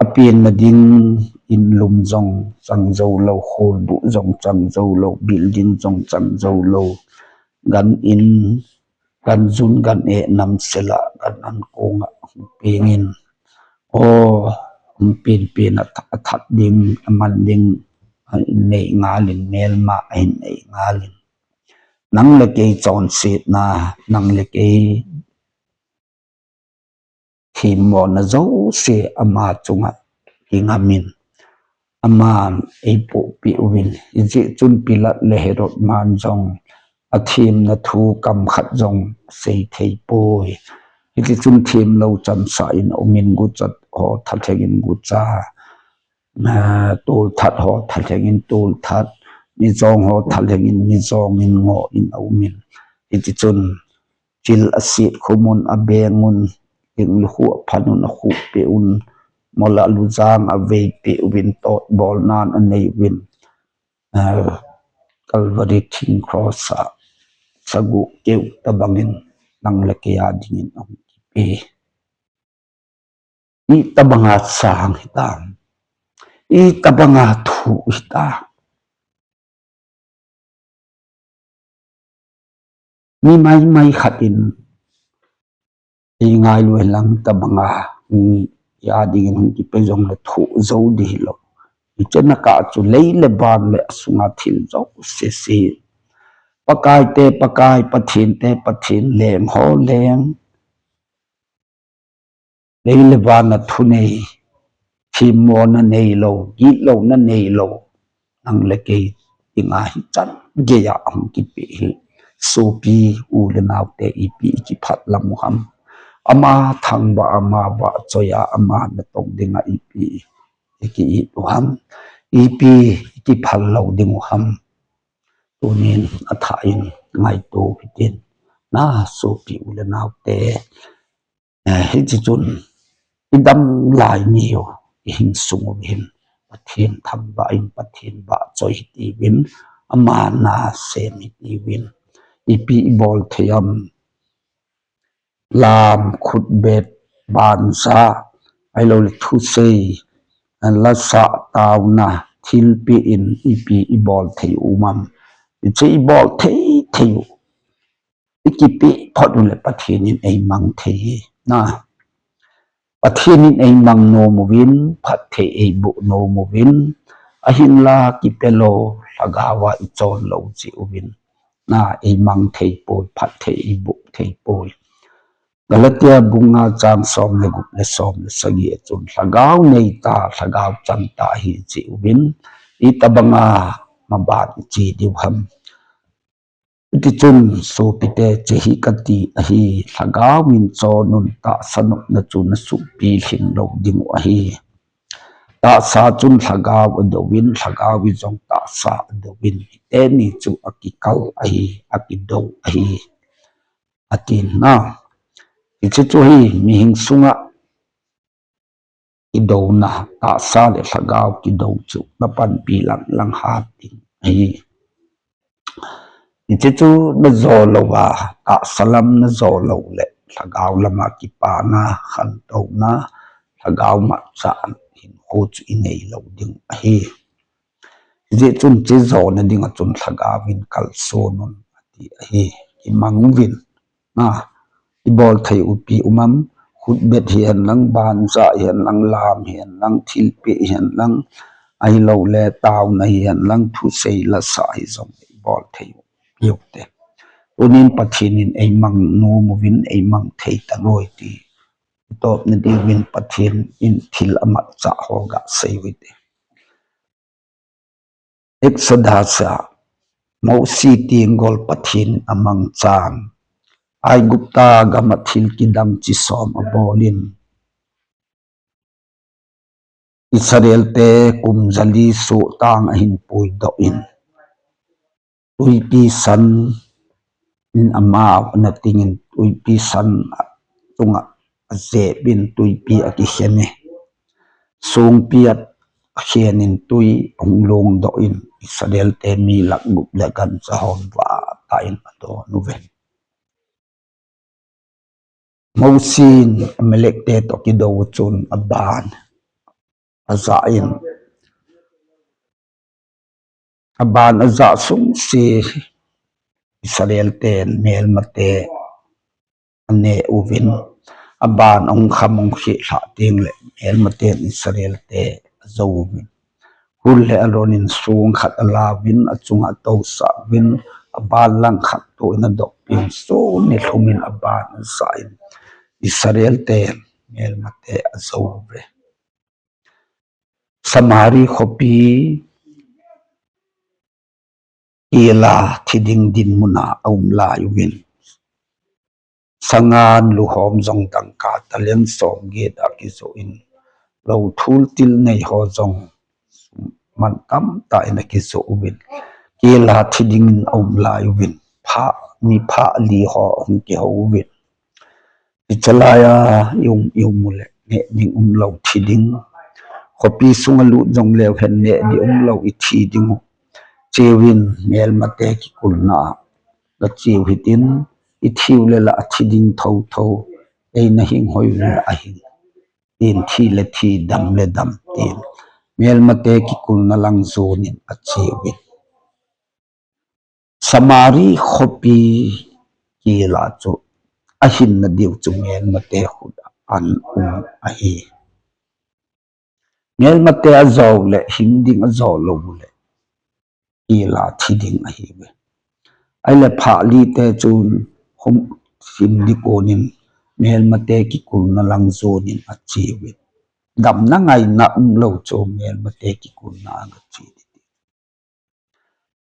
Apenna ding in lum jong chang jou lou, kholbuh jong chang jou lou, building jong chang jou lou. Gan in, gan jun, gan eh, nam sela, gan an konga hung pengin. O, hung pen pen a that, a that ding, aman ding, ahin nei ngalin, melma ahin nei ngalin. Nang le kei chonsetna, nang le kei themmona jouse ama chunga kingamin, aman eipohpeh uvin. Hijeh chun Pilat le Herod man jong athemna thu kam khat jong sei thei poi. Hiti chun themlou chamsah in aumin, guchat ho thalheng in gucha, ah, tolthat ho thalheng in tolthat, mijong ho thalheng in mijong in ngoh in aumin. Hiti chun thil aset khum un, abeng un, lhinglukhuh aphan un, akhuh peh un, mol a lujang avei peh uvin, totbolnan anei uvin. Ah, Calvary thing cross a saguh keu tabangin nang le kei a dingin ahung kipe. Itobanga sang hitam. Itobanga thu hitam. Mi maimai khat in i ngailu hen lang, itobanga, mm, i a dingin hung kipe jongle thoh jou ding hilou. Hiche na kah chu lei le van le asunga thil jouse se. Pakai te Pakai, Pathen te Pathen, leng ho leng. Lei le van a thunei, themmona neilou, gitlouna neilou, nang le kei dinga hichan geiya ahung kipe hi. Sopi u le nao te, ipi i kiphat lam u ham. Ama thangvah, ama vahchoi a, ama natong dinga ipi i ki-it u ham. Ipi i kiphal lou ding u ham. Tunin athah in ngaito hitin. Na sopi u le nao te. Eh, hiti chun, i dam lai ni u, i hinsung u hin, Pathen thangvah in, Pathen vahchoi hiti uvin, ama na sem hiti uvin, ipi i bol thei ham, lam, khutbet, bansa, ahilou le thusei, lasah, taona, thilpeh in, ipi i bol thei u ham, hiche i bol thei thei u. I kipeh phot u le Pathen in ei mang thei hi. Na. Pathen in ei mang nom uvin, phatthei ei boh nom uvin, ahinla kipelou, lhagao a i chon lou jeh uvin. Na, ei mang thei poi, phatthei ei boh thei poi. Galatia bung nga chang som le gup le som le sagi a chun, lhagao nei ta, lhagao chan ta hi jeh uvin, itobanga maban iche diu ham. Hiti chun sopite, hiche hi kati ahi, lhagao min chon un, tahsa nopna chu nasuhpi lhing lou ding u ahi. Tahsa chun lhagao adou in, lhagao in jong tahsa adou in, hiteni chu akikal ahi, akidou ahi, atin na. Hiche chu hi mihing sunga kidouna, tahsa le lhagao kidou chu napanpi lang lang hat ding ahi. Hiche chu najo louva, tahsa lam najo lou le lhagao lama kipana, khantouna, lhagao matchah hinkho chu inei lou ding ahi. Hijeh chun hiche jona dinga chun lhagao in kalson un ati ahi. Kimang uvin, na, ibol thei u ipi um am, khutbet hihen lang, banjah hihen lang, lam hihen lang, thilpeh hihen lang, ahilouleh taona hihen lang, thusei lasah hijong ibol thei u ipi u te. Tunin Pathen in eimang nom uvin, eimang thei talou ti. Itop nadiuvin Pathen in thil amatchah ho gasei u hite. Exodus a Mosi tenggol Pathen amangchan, Aigupta gama thil kidang chi som abolin, Israel te kum jali sohtang ahin puidoh in, tuipi san in amau ana tingin, tuipi san chunga ajep in, tuipi akikhen e. Songpi akhen in tui ahung longdoh in, Israel te mi lakh gup le gancha hon vahtah in adon uve. Mosi in Amalek te toh kidou chun aban ajah in, aban ajah sungse Israel ten melmate ane uvin, aban ahung kham ahung kheh lhah teng le melmaten Israel te ajou uvin, Hur le Aron in song khat alauvin, achunga atousah uvin, aban langkhat toh in adohpeh in, sun nilhum in aban ajah in, Israel ten melmate ajou uve. Samari khopi kila thiding dinmun a aum lai uvin, sangan luhom jong dangka talent som get a kijoh in, lou thul til nei ho jong mantam tah in akijoh uvin, kila thiding in aum lai uvin, phah, mi phah li ho hung kihou uvin. Hichelai a i um, i um u le neh ding umlou, thi ding. Khopi sunga lut jong leu hen neh ding umlou, i thi ding u. Cheuvin melmate kikulna a gache u hitin, i thi u le la athi ding thotho, eina hing hoi u le ahing, tin thi le thi, dam le dam, tin melmate kikulna lang jonin ache uvin. Samari khopi kila chu ahinna diu chu melmate khut a ana um ahi. Melmate ajo u le hing ding, ajo lou u le kila thi ding ahiuve. Ahile phah li te chun hung sim ding konin melmate kikulna lang jonin ache uve. Damna ngaina umlou chu melmate kikulna a gache ding.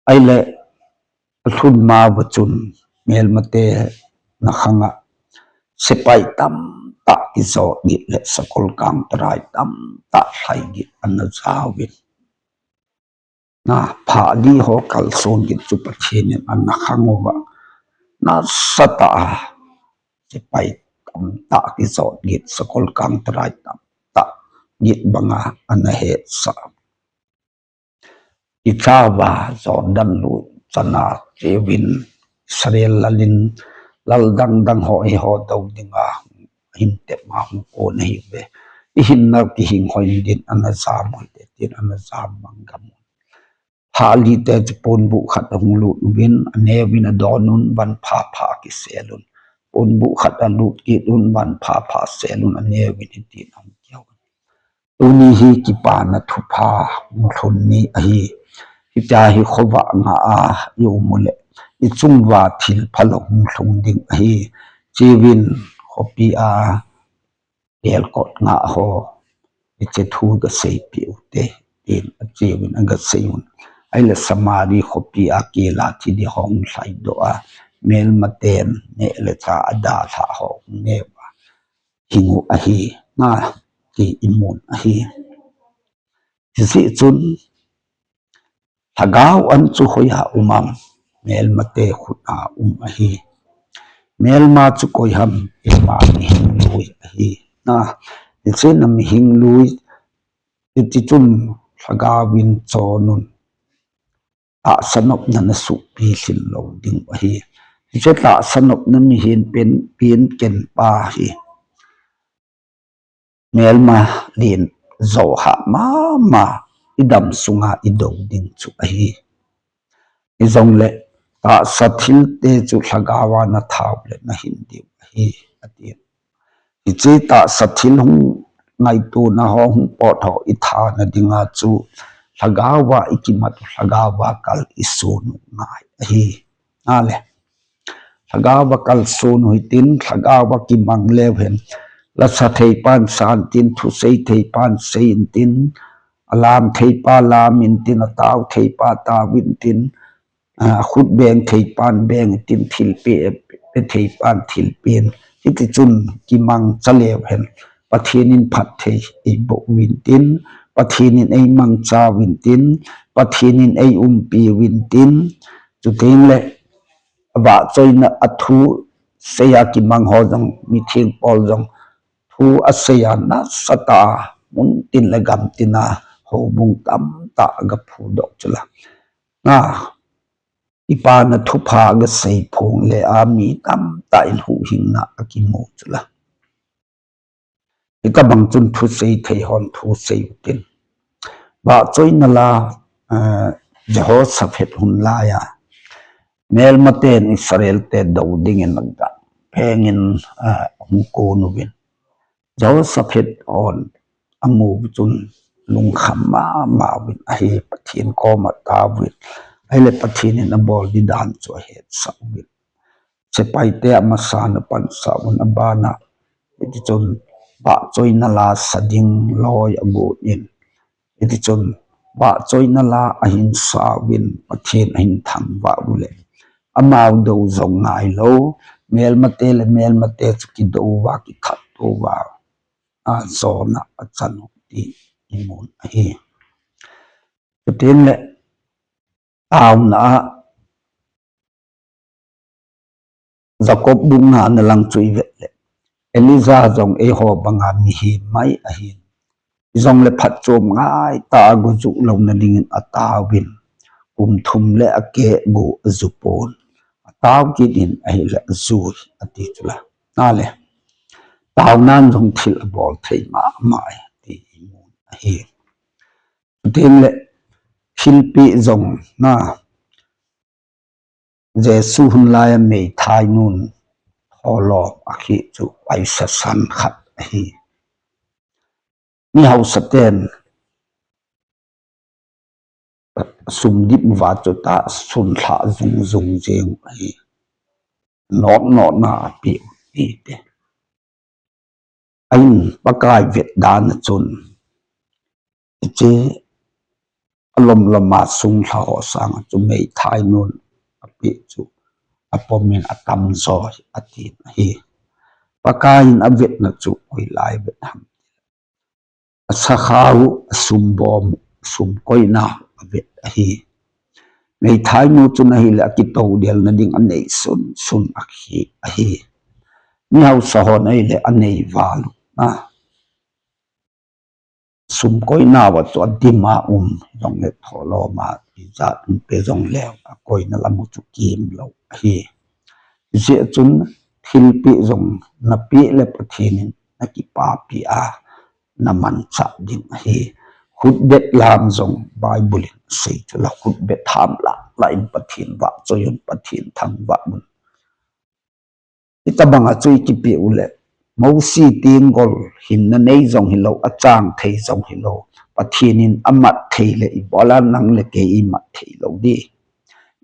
Ahile alhun ma uva chun melmate na khang a sepai tamtah kijot git le sakol kangtarai tamtah lhai git ana ja uvin. Na, phah li ho kalson git chu Pathen in ana khang uva, nasatah a sepai tamtah kijot git, sakol kangtarai tamtah git banga ana hetsah. Kicha uva Jordan lut chana cheuvin Israel lal in lal dang dang ho eiho dou dinga hin tep ma hung kon ahiuve. I hinna kihing hoi in din ana jam u hite, tin ana jam mang gam un. Phah li te chu ponbuh khat ahung lut uvin, aneo uvin adon un, van pha pha akisel un. Ponbuh khat alut kit un, van pha pha asel un, aneo uvin hitin ahung kihou un. Tuni hi kipana thupha hung lhun ni ahi. Hitia hi khovah nga a i um u le i chung uva thil phalou hung lhung ding ahi. Cheuvin khopi a kelkot nga ho, hiche thu gaseipeh u hite, tin acheuvin agasei un. Ahile Samari khopi a kila thi di hung lhai doh a, melmaten neh le chah adalhah ho hung neh uva hing u ahi, na, ti imun ahi. Hijeh chun, lhagao an chu hoiya um am, melmate khut a um ahi. Melma chu koi ham, eima mihinglui ahi. Na, hiche na mihinglui, hiti chun lhagao in chon un, tahsa nopna na suhpi lhin lou ding ahi. Hiche tahsa nopna mihin pen, pen ken pa hi melma len jo hah mama idam sunga idou ding chu ahi. Hijongle tahsa thilte chu lhagao a na thau le na hin diu ahi, ati. Hiche tahsa thil hung ngaitona ho, hung pot ho ithana dinga chu lhagao a ikimat u, lhagao a kal isun u ngai ahi. Ale. Lhagao a kalson u hitin, lhagao a kimang leu hen. Lasa thei pan sa intin, thusei thei pan sei intin, alam thei pa lam intin, atao thei pa tao intin, a, akhut beng thei pan beng intin, thilpeh, pe thei pan thilpeh in. Hiti chun kimangcha leu hen. Pathen in phatthei eiboh uvin tin, Pathen in eimangcha uvin tin, Pathen in eiumpi uvin tin, chuteng le, avahchoina a thusei a kimang ho jong, mithengpol jong, thu asei a nasatah a, mun tin le gam tin a, houbung tamtah aga phudoh chu la. Na, ipa na thupha aga seiphong le a, mi tamtah in huhhingna akimu chu la. Hitabang chun thusei thei hon thusei utin. Vahchoina la, eh, Jehoshaphat hun laiya, melmaten Israel te dou dingin aga phengin, eh, hung kon uvin. Jehoshaphat hon amu chun lungkham mama uvin ahi, Pathen koma ataovin. Ahile Pathen in abol di dan chu ahetsah uvin. Sepaite amasana apansah uvin, abana, hiti chun vahchoina la sa ding loi agon in. Hiti chun vahchoina la ahin sa uvin, Pathen ahin thangvah u le, amau dou jong ngailou, melmate le melmate chu kidou uva, kikhat tou uva, ajona achan u ti imun ahi. Chuteng le, taona a Jacob bung nga na lang chu ivet le, Elijah jong eiho banga mihem mai ahin. Ijongle phatchom ngaitah a gojuh louna dingin ataovin, kum thum le akeh go ajupon. Atao kit in ahile ajui ati chu la. Ale, taonan jong thil abol thei mama e ti imun ahi. Chuteng le, thilpeh jong na, Jesu hun laiya meithainun holom akhih chu paisa san khat ahi. Mihausaten sum dip uva chu ta sun lhah jung jung jeng u ahi. Not notna apeh u ti te. Ahin Pakai vet dan a chun, hiche alom lom a sung lha ho sanga chu meithainun apeh chu apom in atamjo atin ahi. Pakai in avetna chu hoilai vet ham? Asakhao, asum bom, sum koina avet ahi. Meithainu chun ahile akitoudelna ding anei sun sun ahi ahi. Mihausa hon ahile anei val u, a, sum koina uva chu adim a um jongle tholom a ijat umpe jongleu akoina lam u chu kimlou ahi. Hijeh chun thilpeh jong napeh le Pathen in nakipapi a namanchah ding ahi. Khutbet lam jong Bible in asei chu la, khutbet ham lah lah in Pathen vahchoi un, Pathen thangvah un. Hitabanga chu ikipeh u le, Mosi tenggol hinna nei jong hilou, achang thei jong hilou, Pathen in amat thei le ibola nang le kei imat thei lou di?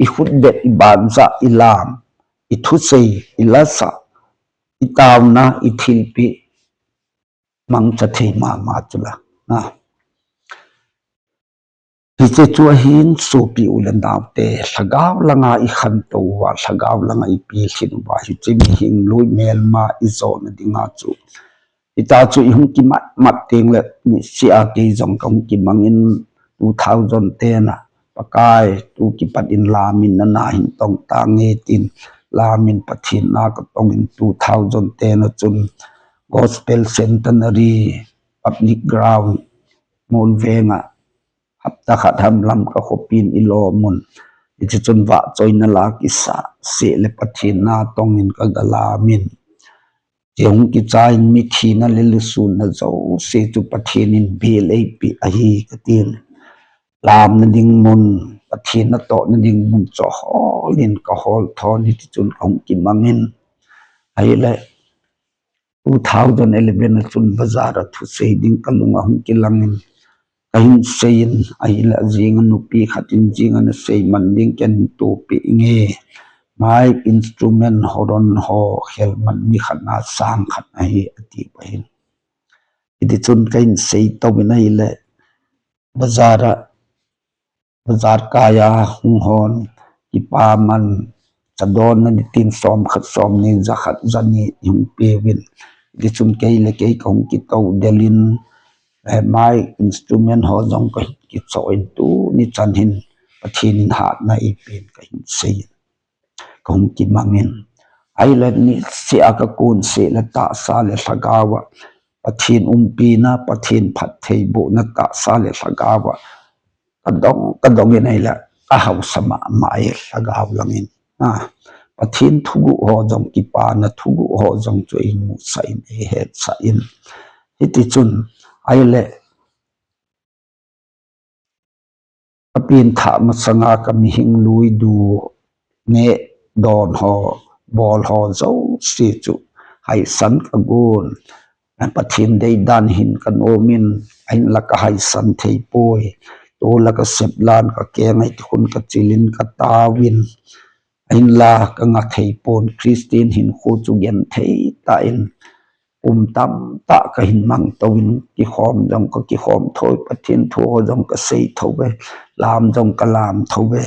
Ikhutbet, ibanjah, ilam, ithusei, ilasah, itaona, ithilpeh mangcha thei mama chu la, a. Hiche chu ahin sopi u le naote, lhagao langa i khantou uva, lhagao langa i pilhin uva, hiche mihing lui melma i jona dinga chu hita chu i hung kimat mat teng le, niseh a kei jong ka hung kimangin, two thousand ten a, Pakai, tu kipat in lamin nana hin tong tange tin, lamin Pathen na ka tongin two thousand ten a chun Gospel Centenary Public Ground, Molvenga, hapta khat ham Lamka khopin i lomun. Hiche chun vahchoina la kisa seh le Pathen na tongin ka ga lamin. Hiche hung kichai in mithina le lusunna jouse chu Pathen in bel eipeh ahi ka tin. Lamna ding mun, Pathen natohna ding mun chu holin ka hol thon, hiti chun ka hung kimangin. Ahile, two thousand eleven a chun bazar a thusei ding ka lunga hung kilangin, ka hin seiyin, ahile ajing a nupi khat in jing a na seiman ding ken tohpeh inge. Mic, instrument, horn ho khelman mi khat na sang khat ahi ati pahin. Hiti chun ka hin sei touvin ahile, bazar a, bazar kai a hung hon, kipaman, chadon na ding tin som khat, som ni, ja khat, ja ni i hung peuvin. Hiti chun kei le kei ka hung kitou delin, eh, mic, instrument ho jong ka hin kichoh in tuni chan hin Pathen in hatna eipen ka hin seiyin, ka hung kimangin. Ahile niseh a ka kon seh le tahsa le lhagao a Pathen umpina, Pathen phattheibohna tahsa le lhagao a ka dong, ka dongin ahile ka hausa mama e lhagao langin. Ah, Pathen thuguh ho jong, kipana thuguh ho jong chu eimusah in, eihetsah in. Hiti chun ahile ka pengthah masanga ka mihing lui du neh don ho, bol ho jouse chu haisan ka gon. Pathen deidan hin ka nomin, ahinla ka haisan thei poi. Tol a ka sep lan ka keng a hiti khun ka chilin ka taovin. Ahinla ka nga thei pon, Christian hinkho chu genthei tah in kum tamtah ka hin mang touvin, kikhom jong ka kikhom thou e, Pathen thu ho jong ka sei thou e, lam jong ka lam thou e.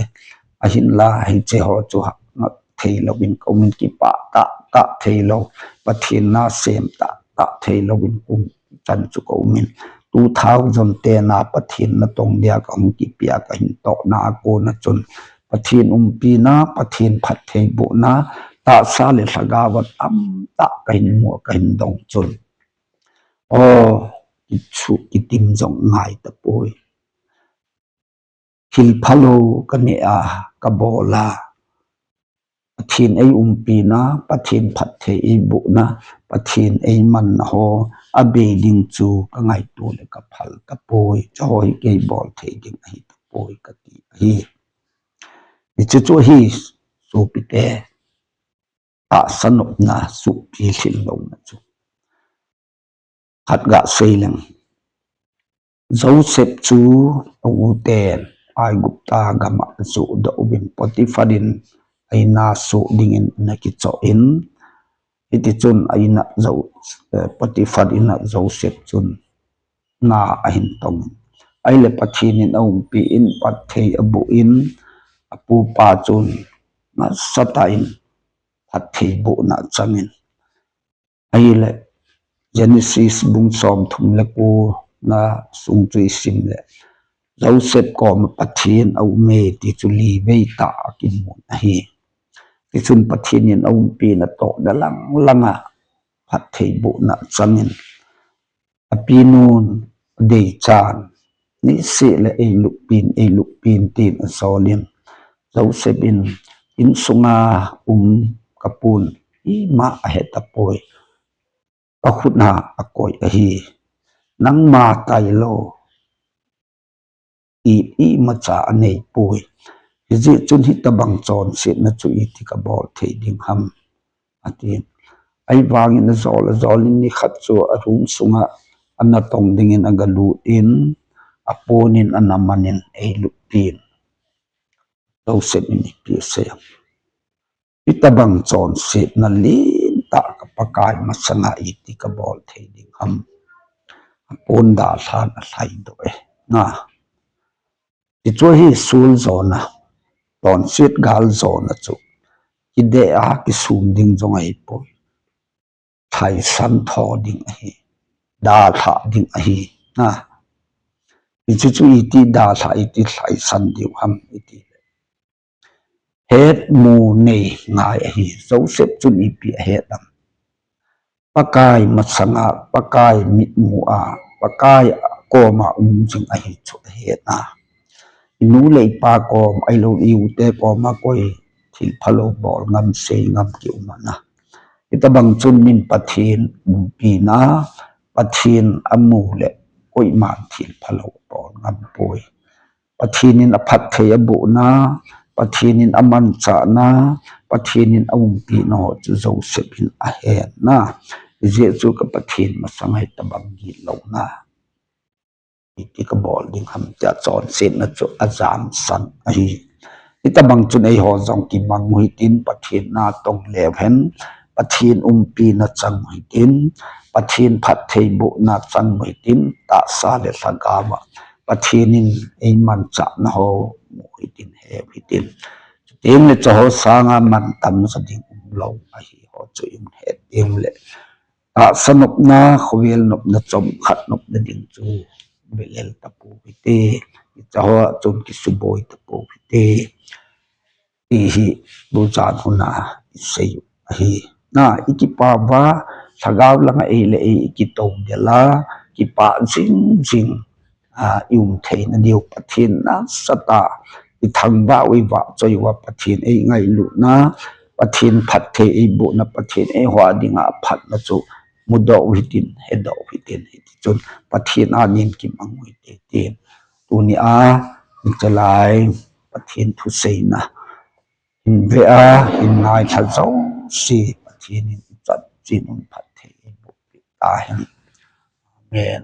Ahinla hiche ho chu ha, nga thei louvin ka umin, kipah tah tah thei lou, Pathen na sem tah tah thei louvin kum chan chu ka umin. Two thousand ten a Pathen natong dia ka hung kipia ka hin tohna a kona chun Pathen umpina, Pathen phattheibohna, tahsa le lhagao a tamtah ka hin mu a ka hin dong chun, o, kichu kitim jong ngai tapoi. Thil phalou ka neh a, ka bol a, Pathen ei umpina, Pathen phatthei ei bohna, Pathen ei manna ho abei ding chu ka ngaito le ka phal tapoi, chuho hi kei bol thei ding ahi tapoi ka ti ahi. Hiche chu ahi, sopite, tahsa nopna, suhpi lhing louna chu. Khat ga sei leng. Joseph chu a u ten Aigupta gam a ajoh doh uvin, Potiphar in a in a soh dingin ana kichoh in, hiti chun a in a Jo-, eh, Potiphar in a Joseph chun na ahin tong in. Ahile Pathen in aumpi in, phatthei aboh in, apupa chun nasatah in phatthei bohna achang in. Ahile, Genesis bung somthum le ko na sung chu isim le, Joseph koma Pathen aume ti chu livei tah a kimun ahi. Tichun Pathen in aumpina toh da lang langa phatthei bohna achang in, apinun adeichan, niseh le eilupin, eilupin tin asol in, Joseph in insunga um kapun ima ahe tapoi. Ka khut na akoi ahi. Nangma tailou, i, imacha anei poi. Hijeh chun hitabang chonsetna chu iti kabol thei ding ham, atin. Ahivangin ajol, ajol in nikhat chu a room sunga ana tong dingin aga lut in, apon in ana man in eilupin. Joseph in ipi asei em? Hitabang chonsetna lentah ka Pakai masanga iti kabol thei ding ham. Apon dalhan alhai doh e. Na. Hichu hi sul jona, tonsit gal jona chu kideh a kisum ding jong ahipoi. Thaisan tho ding ahi, dalha ding ahi. Na, hichu chu iti dalha, iti thaisan diu ham iti. Hetmu nei ngai ahi. Joseph chun ipi ahet am? Pakai masanga, Pakai mitmu a, Pakai koma um jing ahi chu ahet a. Inu le ipa kom, ahilou le i u te koma koi thil phalou bol ngam, sei ngam kium ana. Hitabang chun min Pathen umpina, Pathen amu le koiman thil phalou bol ngam poi. Pathen in aphatthei abohna, Pathen in amanchahna, Pathen in aumpina ho chu Joseph in ahen a. Hijeh chu ka Pathen masanga hitabang gitlouna iti kabol ding ham tia chonsetna chu ajamsan ahi. Hitabang chun eiho jong kimang u hitin, Pathen natong leu hen, Pathen umpina chang u hitin, Pathen phattheibohna chang u hitin, tahsa le lhagao a Pathen in eimanchahna ho mu hitin, heu hitin. Chuteng le chuho sanga mantam ja ding umlou ahi ho chu i het teng le, tahsa nopna, khovel nopna, chomkhat nopna ding chu belel tapou hite. Hicheho a chun kisuboi tapou hite, ti hi tujan huna isei u ahi. Na, ikipah uva, lhagao langa ei le ei ikitou del a, kipah jing jing, a, i um theina diu, Pathen nasatah a ithangvah u, ivahchoi uva Pathen eingailutna, Pathen phatthei eibohna, Pathen eiho dinga aphatna chu mudoh u hitin, hedoh u hitin, hitichun Pathen a nin kimang u hite tin. Tunia hichelai Pathen thuseina hin ve a, hin ngailha jouse Pathen in ichan cheh un phatthei eiboh peh tahen. Amen.